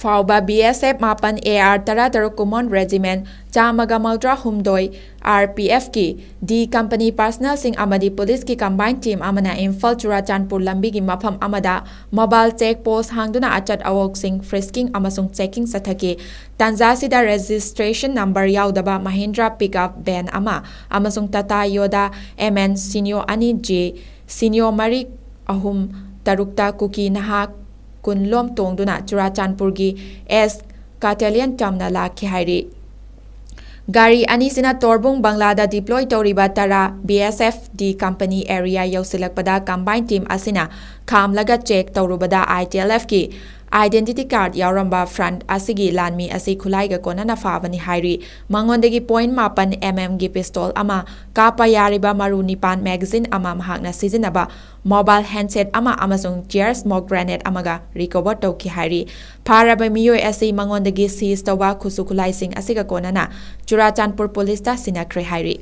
ꯐꯥꯎꯕ BSF ꯃꯥꯄꯟ AR ꯇꯔꯥꯇꯔꯨꯛ Common Regiment ꯆꯥꯝꯃꯒ ꯃꯧꯗ꯭ꯔꯥ ꯍꯨꯝꯗꯣꯏ RPFꯀꯤ D company personnelꯁꯤꯡ ꯑꯃꯗꯤ ꯄꯨꯂꯤꯁꯀꯤ combined team ꯑꯃꯅ ꯏꯝꯐꯥꯜ ꯆꯨꯔꯥꯆꯥꯟꯄꯨꯔ ꯂꯝꯕꯤꯒꯤ ꯃꯐꯝ ꯑꯃꯗ mobile check post ꯍꯥꯡꯗꯨꯅ ꯑꯆꯠ ꯑꯋꯣꯛꯁꯤꯡ frisking ꯑꯃꯁꯨꯡ checking ꯆꯠꯊꯈꯤ꯫ ꯇꯥꯟꯖꯥꯁꯤꯗ registration number ꯌꯥꯎꯗꯕ Mahindra pickup van ꯑꯃ ꯑꯃꯁꯨꯡ Tata Yoda MN ꯁꯤꯅꯤꯌꯣ ꯑꯅꯤ J ꯁꯤꯅꯤꯌꯣ ꯃꯔꯤ ꯑꯍꯨꯝ ꯇꯔꯨꯛꯇ ꯀꯨꯀꯤ ꯅꯍꯥ ꯀꯨꯟ ꯂꯣꯝ ꯇꯣꯡꯗꯨꯅ ꯆꯨꯔꯥꯆꯥꯟꯄꯨꯔꯒꯤ S Katalian ꯇꯝꯅ ꯂꯥꯛꯈꯤ ꯍꯥꯏꯔꯤ꯫ ꯒꯥꯔꯤ ꯑꯅꯤꯁꯤꯅ ꯇꯣꯔꯕꯨꯡ ꯕꯪꯂꯥꯗ deploy ꯇꯧꯔꯤꯕ ꯇꯔꯥ BSF D company area ꯌꯧꯁꯤꯜꯂꯛꯄꯗ combined team ꯑꯁꯤꯅ ꯈꯥꯝꯂꯒ check ꯇꯧꯔꯨꯕꯗ ITLFꯀꯤ identity card ꯌꯥꯎꯔꯝꯕ front ꯑꯁꯤꯒꯤ ꯂꯥꯟꯃꯤ ꯑꯁꯤ ꯈꯨꯠꯂꯥꯏꯒ ꯀꯣꯟꯅꯅ ꯐꯥꯕꯅꯤ ꯍꯥꯏꯔꯤ꯫ ꯃꯉꯣꯟꯗꯒꯤ point ꯃꯥꯄꯟ MMꯒꯤ pistol ꯑꯃ, ꯀꯥꯞꯄ ꯌꯥꯔꯤꯕ ꯃꯔꯨ ꯅꯤꯄꯥꯟ magazine ꯑꯃ, ꯃꯍꯥꯛꯅ ꯁꯤꯖꯤꯟꯅꯕ mobile handset ꯑꯃ ꯑꯃꯁꯨꯡ chair smoke grenade ꯑꯃꯒ recover ꯇꯧꯈꯤ ꯍꯥꯏꯔꯤ꯫ ꯐꯥꯔꯕ ꯃꯤꯑꯣꯏ ꯑꯁꯤ ꯃꯉꯣꯟꯗꯒꯤ seize ꯇꯧꯕ ꯈꯨꯠꯁꯨ ꯈꯨꯠꯂꯥꯏꯁꯤꯡ ꯑꯁꯤꯒ ꯀꯣꯟꯅꯅ ꯆꯨꯔꯥꯆꯥꯟꯄꯨꯔ ꯄꯨꯂꯤꯁꯇ ꯁꯤꯟꯅꯈ꯭ꯔꯦ ꯍꯥꯏꯔꯤ꯫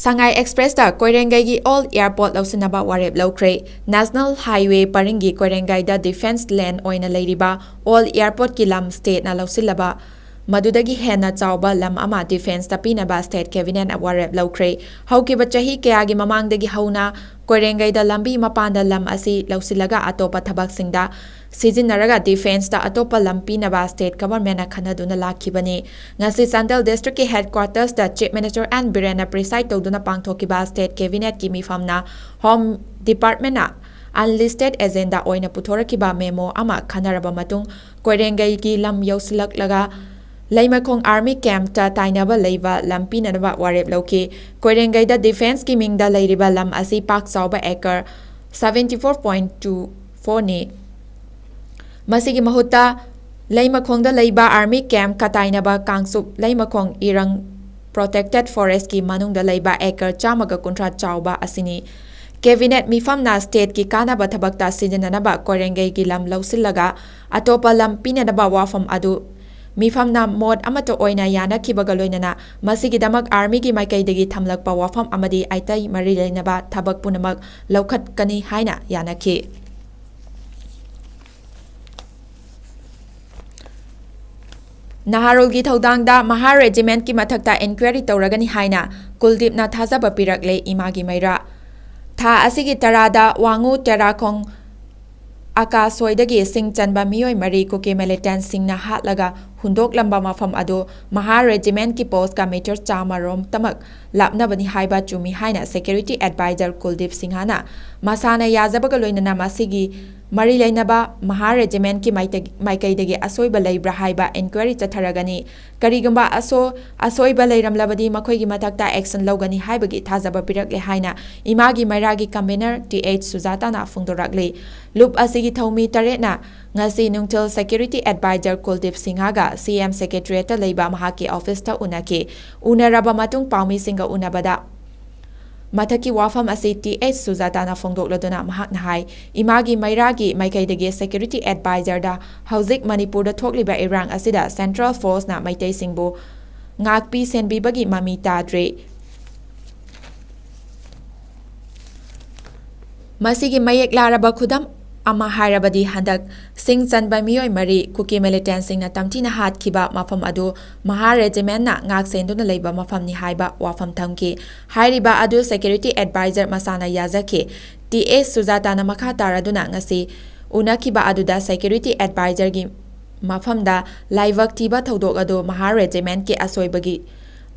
ꯁꯉꯥꯏ ꯑꯦꯛꯁꯄ꯭ꯔꯦꯁꯇ ꯀꯣꯏꯔꯦꯡꯒꯩꯒꯤ old airport ꯂꯧꯁꯤꯟꯅꯕ ꯋꯥꯔꯦꯞ ꯂꯧꯈ꯭ꯔꯦ꯫ National Highway ꯄꯔꯤꯡꯒꯤ ꯀꯣꯏꯔꯦꯡꯒꯩꯗ defence land ꯑꯣꯏꯅ ꯂꯩꯔꯤꯕ old airportꯀꯤ ꯂꯝ stateꯅ ꯂꯧꯁꯤꯜꯂꯕ ꯃꯗꯨꯗꯒꯤ ꯍꯦꯟꯅ ꯆꯥꯎꯕ ꯂꯝ ꯑꯃ defenceꯇ ꯄꯤꯅꯕ state cabinetꯅ ꯋꯥꯔꯦꯞ ꯂꯧꯈ꯭ꯔꯦ꯫ ꯍꯧꯈꯤꯕ ꯆꯍꯤ ꯀꯌꯥꯒꯤ ꯃꯃꯥꯡꯗꯒꯤ ꯍꯧꯅ ꯀꯣꯏꯔꯦꯡꯒꯩꯗ ꯂꯝꯕꯤ ꯃꯄꯥꯟꯗ ꯂꯝ ꯑꯁꯤ ꯂꯧꯁꯤꯜꯂꯒ ꯑꯇꯣꯞꯄ ꯊꯕꯛꯁꯤꯡꯗ ꯁꯤꯖꯤꯟꯅꯔꯒ defenceꯇ ꯑꯇꯣꯞꯄ ꯂꯝ ꯄꯤꯅꯕ state governmentꯅ ꯈꯟꯅꯗꯨꯅ ꯂꯥꯛꯈꯤꯕꯅꯤ꯫ ꯉꯁꯤ Chandel districtꯀꯤ headquartersꯇ Chief Minister N Birenꯅ preside ꯇꯧꯗꯨꯅ ꯄꯥꯡꯊꯣꯛꯈꯤꯕ state cabinetꯀꯤ ꯃꯤꯐꯝꯅ Home Departmentꯅ unlisted agenda ꯑꯣꯏꯅ ꯄꯨꯊꯣꯔꯛꯈꯤꯕ memo ꯑꯃ ꯈꯟꯅꯔꯕ ꯃꯇꯨꯡ, ꯀꯣꯏꯔꯦꯡꯒꯩꯒꯤ ꯂꯝ ꯌꯧꯁꯤꯜꯂꯛꯂꯒ ꯂꯩꯃꯈꯣꯡ army campꯇ ꯇꯥꯏꯅꯕ ꯂꯩꯕ ꯂꯝ ꯄꯤꯅꯅꯕ ꯋꯥꯔꯦꯞ ꯂꯧꯈꯤ꯫ ꯀꯣꯏꯔꯦꯡꯒꯩꯗ defenceꯀꯤ ꯃꯤꯡꯗ ꯂꯩꯔꯤꯕ ꯂꯝ ꯑꯁꯤ ꯄꯥꯛ ꯆꯥꯎꯕ acre seventy four point two four ꯅꯤ꯫ ꯃꯁꯤꯒꯤ ꯃꯍꯨꯠꯇ ꯂꯩꯃꯈꯣꯡꯗ ꯂꯩꯕ army camp ꯀꯇꯥꯏꯅꯕ ꯀꯥꯡꯆꯨꯞ ꯂꯩꯃꯈꯣꯡ ꯏꯔꯪ protected forestꯀꯤ ꯃꯅꯨꯡꯗ ꯂꯩꯕ acre ꯆꯥꯝꯃꯒ ꯀꯨꯟꯊ꯭ꯔꯥ ꯆꯥꯎꯕ ꯑꯁꯤꯅꯤ꯫ Cabinet ꯃꯤꯐꯝꯅ stateꯀꯤ ꯀꯥꯟꯅꯕ ꯊꯕꯛꯇ ꯁꯤꯖꯤꯟꯅꯅꯕ ꯀꯣꯏꯔꯦꯡꯒꯩꯒꯤ ꯂꯝ ꯂꯧꯁꯤꯜꯂꯒ ꯑꯇꯣꯞꯄ ꯂꯝ ꯄꯤꯅꯅꯕ ꯋꯥꯐꯝ ꯑꯗꯨ ꯃꯤꯐꯝꯅ ꯃꯣꯠ ꯑꯃꯠꯇ ꯑꯣꯏꯅ ꯌꯥꯅꯈꯤꯕꯒ ꯂꯣꯏꯅꯅ ꯃꯁꯤꯒꯤꯗꯃꯛ armyꯒꯤ ꯃꯥꯏꯀꯩꯗꯒꯤ ꯊꯝꯂꯛꯄ ꯋꯥꯐꯝ ꯑꯃꯗꯤ ꯑꯇꯩ ꯃꯔꯤ ꯂꯩꯅꯕ ꯊꯕꯛ ꯄꯨꯝꯅꯃꯛ ꯂꯧꯈꯠꯀꯅꯤ ꯍꯥꯏꯅ ꯌꯥꯅꯈꯤ꯫ ꯅꯍꯥꯔꯣꯜꯒꯤ ꯊꯧꯗꯥꯡꯗ ꯃꯍꯥ regimentꯀꯤ ꯃꯊꯛꯇ inquiry ꯇꯧꯔꯒꯅꯤ ꯍꯥꯏꯅ ꯀꯨꯜꯗꯤꯞꯅ ꯊꯥꯖꯕ ꯄꯤꯔꯛꯂꯦ꯫ ꯏꯃꯥꯒꯤ ꯃꯩꯔꯥ꯫ ꯊꯥ ꯑꯁꯤꯒꯤ ꯇꯔꯥꯗ ꯋꯥꯉꯨ ꯇꯦꯔꯥꯈꯣꯡ ꯑꯀꯥꯁꯣꯏꯗꯒꯤ ꯁꯤꯡ ꯆꯟꯕ ꯃꯤꯑꯣꯏ ꯃꯔꯤ ꯀꯨꯀꯤ militantꯁꯤꯡꯅ ꯍꯥꯠꯂꯒ ꯍꯨꯟꯗꯣꯛꯂꯝꯕ ꯃꯐꯝ ꯑꯗꯨ ꯃꯍꯥ regimentꯀꯤ postꯀ meter ꯆꯥꯝꯃ ꯔꯣꯝꯇꯃꯛ ꯂꯥꯞꯅꯕꯅꯤ ꯍꯥꯏꯕ ꯆꯨꯝꯃꯤ ꯍꯥꯏꯅ security adviser ꯀꯨꯜꯗꯤꯞ ꯁꯤꯡꯍꯅ ꯃꯁꯥꯅ ꯌꯥꯖꯕꯒ ꯂꯣꯏꯅꯅ ꯃꯁꯤꯒꯤ ꯃꯔꯤ ꯂꯩꯅꯕ ꯃꯍꯥ regimentꯀꯤ ꯃꯥꯏꯇ-, ꯃꯥꯏꯀꯩꯗꯒꯤ ꯑꯁꯣꯏꯕ ꯂꯩꯕ꯭ꯔꯥ ꯍꯥꯏꯕ inquiry ꯆꯠꯊꯔꯒꯅꯤ꯫ ꯀꯔꯤꯒꯨꯝꯕ ꯑꯁꯣ-, ꯑꯁꯣꯏꯕ ꯂꯩꯔꯝꯂꯕꯗꯤ ꯃꯈꯣꯏꯒꯤ ꯃꯊꯛꯇ action ꯂꯧꯒꯅꯤ ꯍꯥꯏꯕꯒꯤ ꯊꯥꯖꯕ ꯄꯤꯔꯛꯂꯦ ꯍꯥꯏꯅ ꯏꯃꯥꯒꯤ ꯃꯩꯔꯥꯒꯤ convener ꯇꯤ ꯑꯩꯆ ꯁꯨꯖꯥꯇꯥꯅ ꯐꯣꯡꯗꯣꯔꯛꯂꯤ꯫ ꯂꯨꯞ ꯑꯁꯤꯒꯤ ꯊꯧꯃꯤ ꯇꯔꯦꯠꯅ ꯉꯁꯤ ꯅꯨꯡꯊꯤꯜ security adviser ꯀꯨꯜꯗꯤꯞ ꯁꯤꯡꯍꯒ ꯁꯤ ꯑꯦꯝ secretariatꯇ ꯂꯩꯕ ꯃꯍꯥꯛꯀꯤ officeꯇ ꯎꯅꯈꯤ꯫ ꯎꯅꯔꯕ ꯃꯇꯨꯡ ꯄꯥꯎꯃꯤꯁꯤꯡꯒ ꯎꯅꯕꯗ ꯃꯊꯛꯀꯤ ꯋꯥꯐꯝ ꯑꯁꯤ ꯇꯤ ꯑꯩꯆ ꯁꯨꯖꯥꯇꯥꯅ ꯐꯣꯡꯗꯣꯛꯂꯗꯨꯅ ꯃꯍꯥꯛꯅ ꯍꯥꯏ, ꯏꯃꯥꯒꯤ ꯃꯩꯔꯥꯒꯤ ꯃꯥꯏꯀꯩꯗꯒꯤ security adviserꯗ ꯍꯧꯖꯤꯛ ꯃꯅꯤꯄꯨꯔꯗ ꯊꯣꯛꯂꯤꯕ ꯏꯔꯥꯡ ꯑꯁꯤꯗ central forceꯅ ꯃꯩꯇꯩꯁꯤꯡꯕꯨ ꯉꯥꯛꯄꯤ ꯁꯦꯟꯕꯤꯕꯒꯤ ꯃꯃꯤ ꯇꯥꯗ꯭ꯔꯤ꯫ ꯃꯁꯤꯒꯤ ꯃꯌꯦꯛ ꯂꯥꯔꯕ ꯈꯨꯗꯝ ꯑꯃ ꯍꯥꯏꯔꯕꯗꯤ ꯍꯟꯗꯛ ꯁꯤꯡ ꯆꯟꯕ ꯃꯤꯑꯣꯏ ꯃꯔꯤ ꯀꯨꯀꯤ militantꯁꯤꯡꯅ ꯇꯝꯊꯤꯅ ꯍꯥꯠꯈꯤꯕ ꯃꯐꯝ ꯑꯗꯨ ꯃꯍꯥ regimentꯅ ꯉꯥꯛ ꯁꯦꯟꯗꯨꯅ ꯂꯩꯕ ꯃꯐꯝꯅꯤ ꯍꯥꯏꯕ ꯋꯥꯐꯝ ꯊꯝꯈꯤ꯫ ꯍꯥꯏꯔꯤꯕ ꯑꯗꯨ security adviser ꯃꯁꯥꯅ ꯌꯥꯖꯈꯤ꯫ ꯇꯤ ꯑꯦꯁ ꯁꯨꯖꯥꯇꯥꯅ ꯃꯈꯥ ꯇꯥꯔꯗꯨꯅ ꯉꯁꯤ ꯎꯅꯈꯤꯕ ꯑꯗꯨꯗ security adviserꯒꯤ ꯃꯐꯝꯗ ꯂꯥꯏꯕꯛ ꯊꯤꯕ ꯊꯧꯗꯣꯛ ꯑꯗꯨ ꯃꯍꯥ regimentꯀꯤ ꯑꯁꯣꯏꯕꯒꯤ,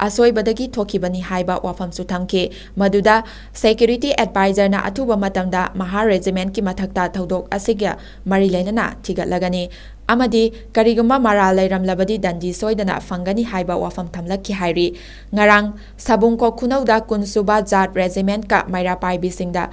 ꯑꯁꯣꯏꯕꯗꯒꯤ ꯊꯣꯛꯈꯤꯕꯅꯤ ꯍꯥꯏꯕ ꯋꯥꯐꯝꯁꯨ ꯊꯝꯈꯤ꯫ ꯃꯗꯨꯗ security adviserꯅ ꯑꯊꯨꯕ ꯃꯇꯝꯗ ꯃꯍꯥ regimentꯀꯤ ꯃꯊꯛꯇ ꯊꯧꯗꯣꯛ ꯑꯁꯤꯒ ꯃꯔꯤ ꯂꯩꯅꯅ ꯊꯤꯒꯠꯂꯒꯅꯤ ꯑꯃꯗꯤ ꯀꯔꯤꯒꯨꯝꯕ ꯃꯔꯥꯜ ꯂꯩꯔꯝꯂꯕꯗꯤ ꯗꯟꯗꯤ ꯁꯣꯏꯗꯅ ꯐꯪꯒꯅꯤ ꯍꯥꯏꯕ ꯋꯥꯐꯝ ꯊꯝꯂꯛꯈꯤ ꯍꯥꯏꯔꯤ꯫ ꯉꯔꯥꯡ ꯁꯥꯕꯨꯡꯈꯣꯛ ꯈꯨꯅꯧꯗ ꯀꯨꯟꯁꯨꯕ ꯖꯥꯠ regimentꯀ ꯃꯩꯔꯥ ꯄꯥꯏꯕꯤꯁꯤꯡꯗ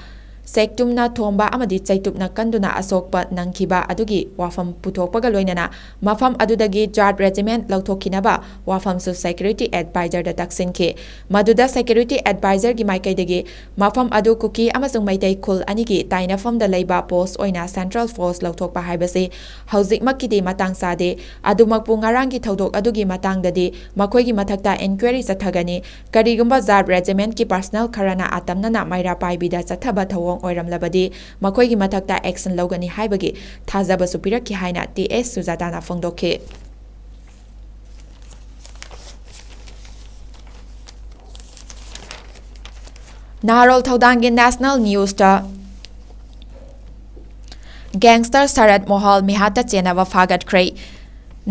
ꯆꯦꯛꯇꯨꯝꯅ ꯊꯣꯝꯕ ꯑꯃꯗꯤ ꯆꯩꯇꯨꯞꯅ ꯀꯟꯗꯨꯅ ꯑꯁꯣꯛꯄ ꯅꯪꯈꯤꯕ ꯑꯗꯨꯒꯤ ꯋꯥꯐꯝ ꯄꯨꯊꯣꯛꯄꯒ ꯂꯣꯏꯅꯅ ꯃꯐꯝ ꯑꯗꯨꯗꯒꯤ ꯖꯥꯠ ꯔꯦꯖꯤꯃꯦꯟꯠ ꯂꯧꯊꯣꯛꯈꯤꯅꯕ ꯋꯥꯐꯝꯁꯨ ꯁꯦꯀ꯭ꯌꯨꯔꯤꯇꯤ ꯑꯦꯗꯚꯥꯏꯖꯔꯗ ꯇꯛꯁꯤꯟꯈꯤ꯫ ꯃꯗꯨꯗ ꯁꯦꯀ꯭ꯌꯨꯔꯤꯇꯤ ꯑꯦꯗꯚꯥꯏꯖꯔꯒꯤ ꯃꯥꯏꯀꯩꯗꯒꯤ ꯃꯐꯝ ꯑꯗꯨ ꯀꯨꯀꯤ ꯑꯃꯁꯨꯡ ꯃꯩꯇꯩ ꯈꯨꯜ ꯑꯅꯤꯒꯤ ꯇꯥꯏꯅꯐꯝꯗ ꯂꯩꯕ ꯄꯣꯁꯠ ꯑꯣꯏꯅ ꯁꯦꯟꯇ꯭ꯔꯦꯜ ꯐꯣꯔꯁ ꯂꯧꯊꯣꯛꯄ ꯍꯥꯏꯕꯁꯤ ꯍꯧꯖꯤꯛꯃꯛꯀꯤꯗꯤ ꯃꯇꯥꯡ ꯆꯥꯗꯦ꯫ ꯑꯗꯨꯃꯛꯄꯨ ꯉꯔꯥꯡꯒꯤ ꯊꯧꯗꯣꯛ ꯑꯗꯨꯒꯤ ꯃꯇꯥꯡꯗꯗꯤ ꯃꯈꯣꯏꯒꯤ ꯃꯊꯛꯇ ꯏꯟꯀ꯭ꯋꯥꯏꯔꯤ ꯆꯠꯊꯒꯅꯤ꯫ ꯀꯔꯤꯒꯨꯝꯕ ꯖꯥꯠ ꯔꯦꯖꯤꯃꯦꯟꯠꯀꯤ ꯄꯔꯁꯅꯦꯜ ꯈꯔꯅ ꯑꯇꯝꯅꯅ ꯃꯩꯔꯥ ꯄꯥꯏꯕꯤꯗ ꯆꯠꯊꯕ ꯊꯧꯑꯣꯡ ꯑꯣꯏꯔꯝꯂꯕꯗꯤ ꯃꯈꯣꯏꯒꯤ ꯃꯊꯛꯇ ꯑꯦꯛꯁꯟ ꯂꯧꯒꯅꯤ ꯍꯥꯏꯕꯒꯤ ꯊꯥꯖꯕꯁꯨ ꯄꯤꯔꯛꯈꯤ ꯍꯥꯏꯅ ꯇꯤ ꯑꯦꯁ ꯁꯨꯖꯥꯇꯥꯅ ꯐꯣꯡꯗꯣꯛꯈꯤ꯫ ꯅꯍꯥꯔꯣꯜ ꯊꯧꯗꯥꯡꯒꯤ ꯅꯦꯁꯅꯦꯜ ꯅ꯭ꯌꯨꯁꯇ ꯒꯦꯡꯁꯇꯔ ꯁꯔꯠ ꯃꯣꯍꯜ ꯃꯤꯍꯥꯠꯇ ꯆꯦꯟꯅꯕ ꯐꯥꯒꯠꯈ꯭ꯔꯦ꯫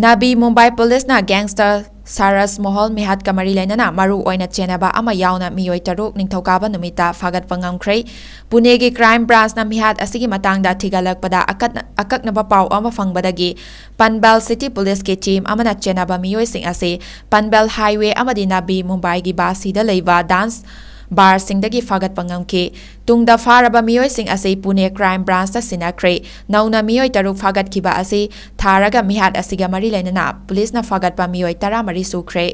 ꯅꯕꯤ ꯃꯨꯝꯕꯥꯏ ꯄꯨꯂꯤꯁꯅ ꯒꯦꯡꯁꯇꯔ ꯁꯥꯔꯁ ꯃꯣꯍꯜ ꯃꯤꯍꯥꯠꯀ ꯃꯔꯤ ꯂꯩꯅꯅ ꯃꯔꯨ ꯑꯣꯏꯅ ꯆꯦꯟꯅꯕ ꯑꯃ ꯌꯥꯎꯅ ꯃꯤꯑꯣꯏ ꯇꯔꯨꯛ ꯅꯤꯡꯊꯧꯀꯥꯕ ꯅꯨꯃꯤꯠꯇ ꯐꯥꯒꯠꯄ ꯉꯝꯈ꯭ꯔꯦ꯫ ꯄꯨꯅꯦꯒꯤ ꯀ꯭ꯔꯥꯏꯝ ꯕ꯭ꯔꯥꯟꯁꯅ ꯃꯤꯍꯥꯠ ꯑꯁꯤꯒꯤ ꯃꯇꯥꯡꯗ ꯊꯤꯒꯠꯂꯛꯄꯗ ꯑꯀꯠꯅ-, ꯑꯀꯛꯅꯕ ꯄꯥꯎ ꯑꯃ ꯐꯪꯕꯗꯒꯤ ꯄꯟꯕꯦꯜ ꯁꯤꯇꯤ ꯄꯨꯂꯤꯁꯀꯤ ꯇꯤꯝ ꯑꯃꯅ ꯆꯦꯟꯅꯕ ꯃꯤꯑꯣꯏꯁꯤꯡ ꯑꯁꯤ ꯄꯟꯕꯦꯜ ꯍꯥꯏꯋꯦ ꯑꯃꯗꯤ ꯅꯕꯤ ꯃꯨꯝꯕꯥꯏꯒꯤ ꯕꯥꯁꯤꯗ ꯂꯩꯕ ꯗꯥꯟꯁ ꯕꯥꯔꯁꯤꯡꯗꯒꯤ ꯐꯥꯒꯠꯄ ꯉꯝꯈꯤ꯫ ꯇꯨꯡꯗ ꯐꯥꯔꯕ ꯃꯤꯑꯣꯏꯁꯤꯡ ꯑꯁꯤ ꯄꯨꯅꯦ ꯀ꯭ꯔꯥꯏꯝ ꯕ꯭ꯔꯥꯟꯁꯇ ꯁꯤꯟꯅꯈ꯭ꯔꯦ꯫ ꯅꯧꯅ ꯃꯤꯑꯣꯏ ꯇꯔꯨꯛ ꯐꯥꯒꯠꯈꯤꯕ ꯑꯁꯤ ꯊꯥꯔꯒ ꯃꯤꯍꯥꯠ ꯑꯁꯤꯒ ꯃꯔꯤ ꯂꯩꯅꯅ ꯄꯨꯂꯤꯁꯅ ꯐꯥꯒꯠꯄ ꯃꯤꯑꯣꯏ ꯇꯔꯥꯃꯔꯤ ꯁꯨꯈ꯭ꯔꯦ꯫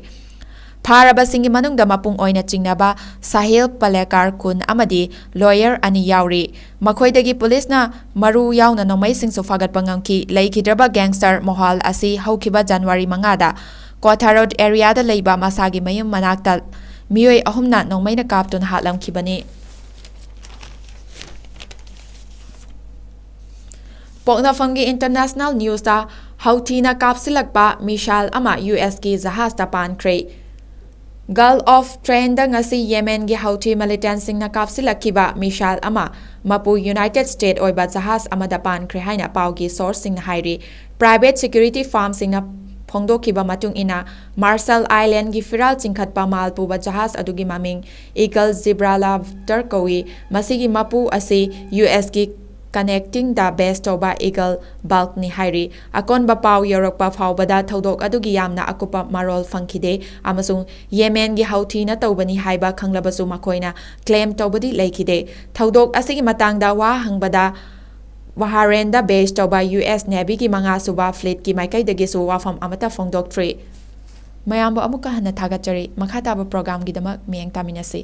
ꯐꯥꯔꯕꯁꯤꯡꯒꯤ ꯃꯅꯨꯡꯗ ꯃꯄꯨꯡ ꯑꯣꯏꯅ ꯆꯤꯡꯅꯕ ꯁꯥꯍꯤꯜ ꯄꯂꯦꯀꯥꯔ ꯀꯨꯟ ꯑꯃꯗꯤ ꯂꯣꯌꯔ ꯑꯅꯤ ꯌꯥꯎꯔꯤ꯫ ꯃꯈꯣꯏꯗꯒꯤ ꯄꯨꯂꯤꯁꯅ ꯃꯔꯨ ꯌꯥꯎꯅ ꯅꯣꯡꯃꯩꯁꯤꯡꯁꯨ ꯐꯥꯒꯠꯄ ꯉꯝꯈꯤ꯫ ꯂꯩꯈꯤꯗ꯭ꯔꯕ ꯒꯦꯡꯁꯇꯔ ꯃꯣꯍꯥꯜ ꯑꯁꯤ ꯍꯧꯈꯤꯕ ꯖꯅꯋꯥꯔꯤ ꯃꯉꯥꯗ ꯀ꯭ꯋꯥꯊꯥꯔꯣꯗ ꯑꯦꯔꯤꯌꯥꯗ ꯂꯩꯕ ꯃꯁꯥꯒꯤ ꯃꯌꯨꯝ ꯃꯅꯥꯛꯇ ꯃꯤꯑꯣꯏ ꯑꯍꯨꯝꯅ ꯅꯣꯡꯃꯩꯅ ꯀꯥꯞꯇꯨꯅ ꯍꯥꯠꯂꯝꯈꯤꯕꯅꯤ꯫ ꯄꯣꯛꯅꯐꯝꯒꯤ ꯏꯟꯇꯔꯅꯦꯁꯅꯦꯜ ꯅ꯭ꯌꯨꯁꯇ ꯍꯧꯊꯤꯅ ꯀꯥꯞꯁꯤꯜꯂꯛꯄ ꯃꯤꯁꯥꯏꯜ ꯑꯃ ꯌꯨ ꯑꯦꯁꯀꯤ ꯖꯍꯥꯖꯇ ꯄꯥꯟꯈ꯭ꯔꯦ꯫ ꯒꯜꯐ ꯑꯣꯐ ꯇ꯭ꯔꯦꯟꯗ ꯉꯁꯤ ꯌꯦꯃꯦꯟꯒꯤ ꯍꯧꯊꯤ ꯃꯤꯂꯤꯇꯦꯟꯁꯤꯡꯅ ꯀꯥꯞꯁꯤꯜꯂꯛꯈꯤꯕ ꯃꯤꯁꯥꯏꯜ ꯑꯃ ꯃꯄꯨ ꯌꯨꯅꯥꯏꯇꯦꯗ ꯁ꯭ꯇꯦꯠ ꯑꯣꯏꯕ ꯖꯍꯥꯖ ꯑꯃꯗ ꯄꯥꯟꯈ꯭ꯔꯦ ꯍꯥꯏꯅ ꯄꯥꯎꯒꯤ ꯁꯣꯔꯁꯁꯤꯡꯅ ꯍꯥꯏꯔꯤ꯫ ꯄ꯭ꯔꯥꯏꯚꯦꯠ ꯁꯦꯀ꯭ꯌꯨꯔꯤꯇꯤ ꯐꯥꯔꯝꯁꯤꯡꯅ ꯐꯣꯡꯗꯣꯛꯈꯤꯕ ꯃꯇꯨꯡ ꯏꯟꯅ, ꯃꯥꯔꯁꯜ ꯑꯥꯏꯂꯦꯟꯒꯤ ꯐꯤꯔꯥꯜ ꯆꯤꯡꯈꯠꯄ ꯃꯥꯜ ꯄꯨꯕ ꯖꯍꯥꯖ ꯑꯗꯨꯒꯤ ꯃꯃꯤꯡ ꯏꯒꯜ ꯖꯤꯕ꯭ꯔꯥꯂꯥꯞꯇꯔ ꯀꯧꯏ꯫ ꯃꯁꯤꯒꯤ ꯃꯄꯨ ꯑꯁꯤ ꯌꯨ ꯑꯦꯁꯀꯤ connecting the base ꯇꯧꯕ Eagle bulkꯅꯤ ꯍꯥꯏꯔꯤ꯫ ꯑꯀꯣꯟꯕ ꯄꯥꯎ ꯌꯧꯔꯛꯄ ꯐꯥꯎꯕꯗ ꯊꯧꯗꯣꯛ ꯑꯗꯨꯒꯤ ꯌꯥꯝꯅ ꯑꯀꯨꯞꯄ ꯃꯔꯣꯜ ꯐꯪꯈꯤꯗꯦ ꯑꯃꯁꯨꯡ ꯌꯦꯃꯦꯟꯒꯤ ꯍꯧꯊꯤꯅ ꯇꯧꯕꯅꯤ ꯍꯥꯏꯕ ꯈꯪꯂꯕꯁꯨ ꯃꯈꯣꯏꯅ claim ꯇꯧꯕꯗꯤ ꯂꯩꯈꯤꯗꯦ꯫ ꯊꯧꯗꯣꯛ ꯑꯁꯤꯒꯤ ꯃꯇꯥꯡꯗ ꯋꯥ ꯍꯪꯕꯗ ꯕꯍꯥꯔꯦꯟꯗ base ꯇꯧꯕ U S Navyꯒꯤ ꯃꯉꯥꯁꯨꯕ fleetꯀꯤ ꯃꯥꯏꯀꯩꯗꯒꯤꯁꯨ ꯋꯥꯐꯝ ꯑꯃꯠꯇ ꯐꯣꯡꯗꯣꯛꯇ꯭ꯔꯤ꯫ ꯃꯌꯥꯝꯕꯨ ꯑꯃꯨꯛꯀ ꯍꯟꯅ ꯊꯥꯒꯠꯆꯔꯤ꯫ ꯃꯈꯥ ꯇꯥꯕ programꯒꯤꯗꯃꯛ ꯃꯤꯠꯌꯦꯡ ꯇꯥꯃꯤꯟꯅꯁꯤ꯫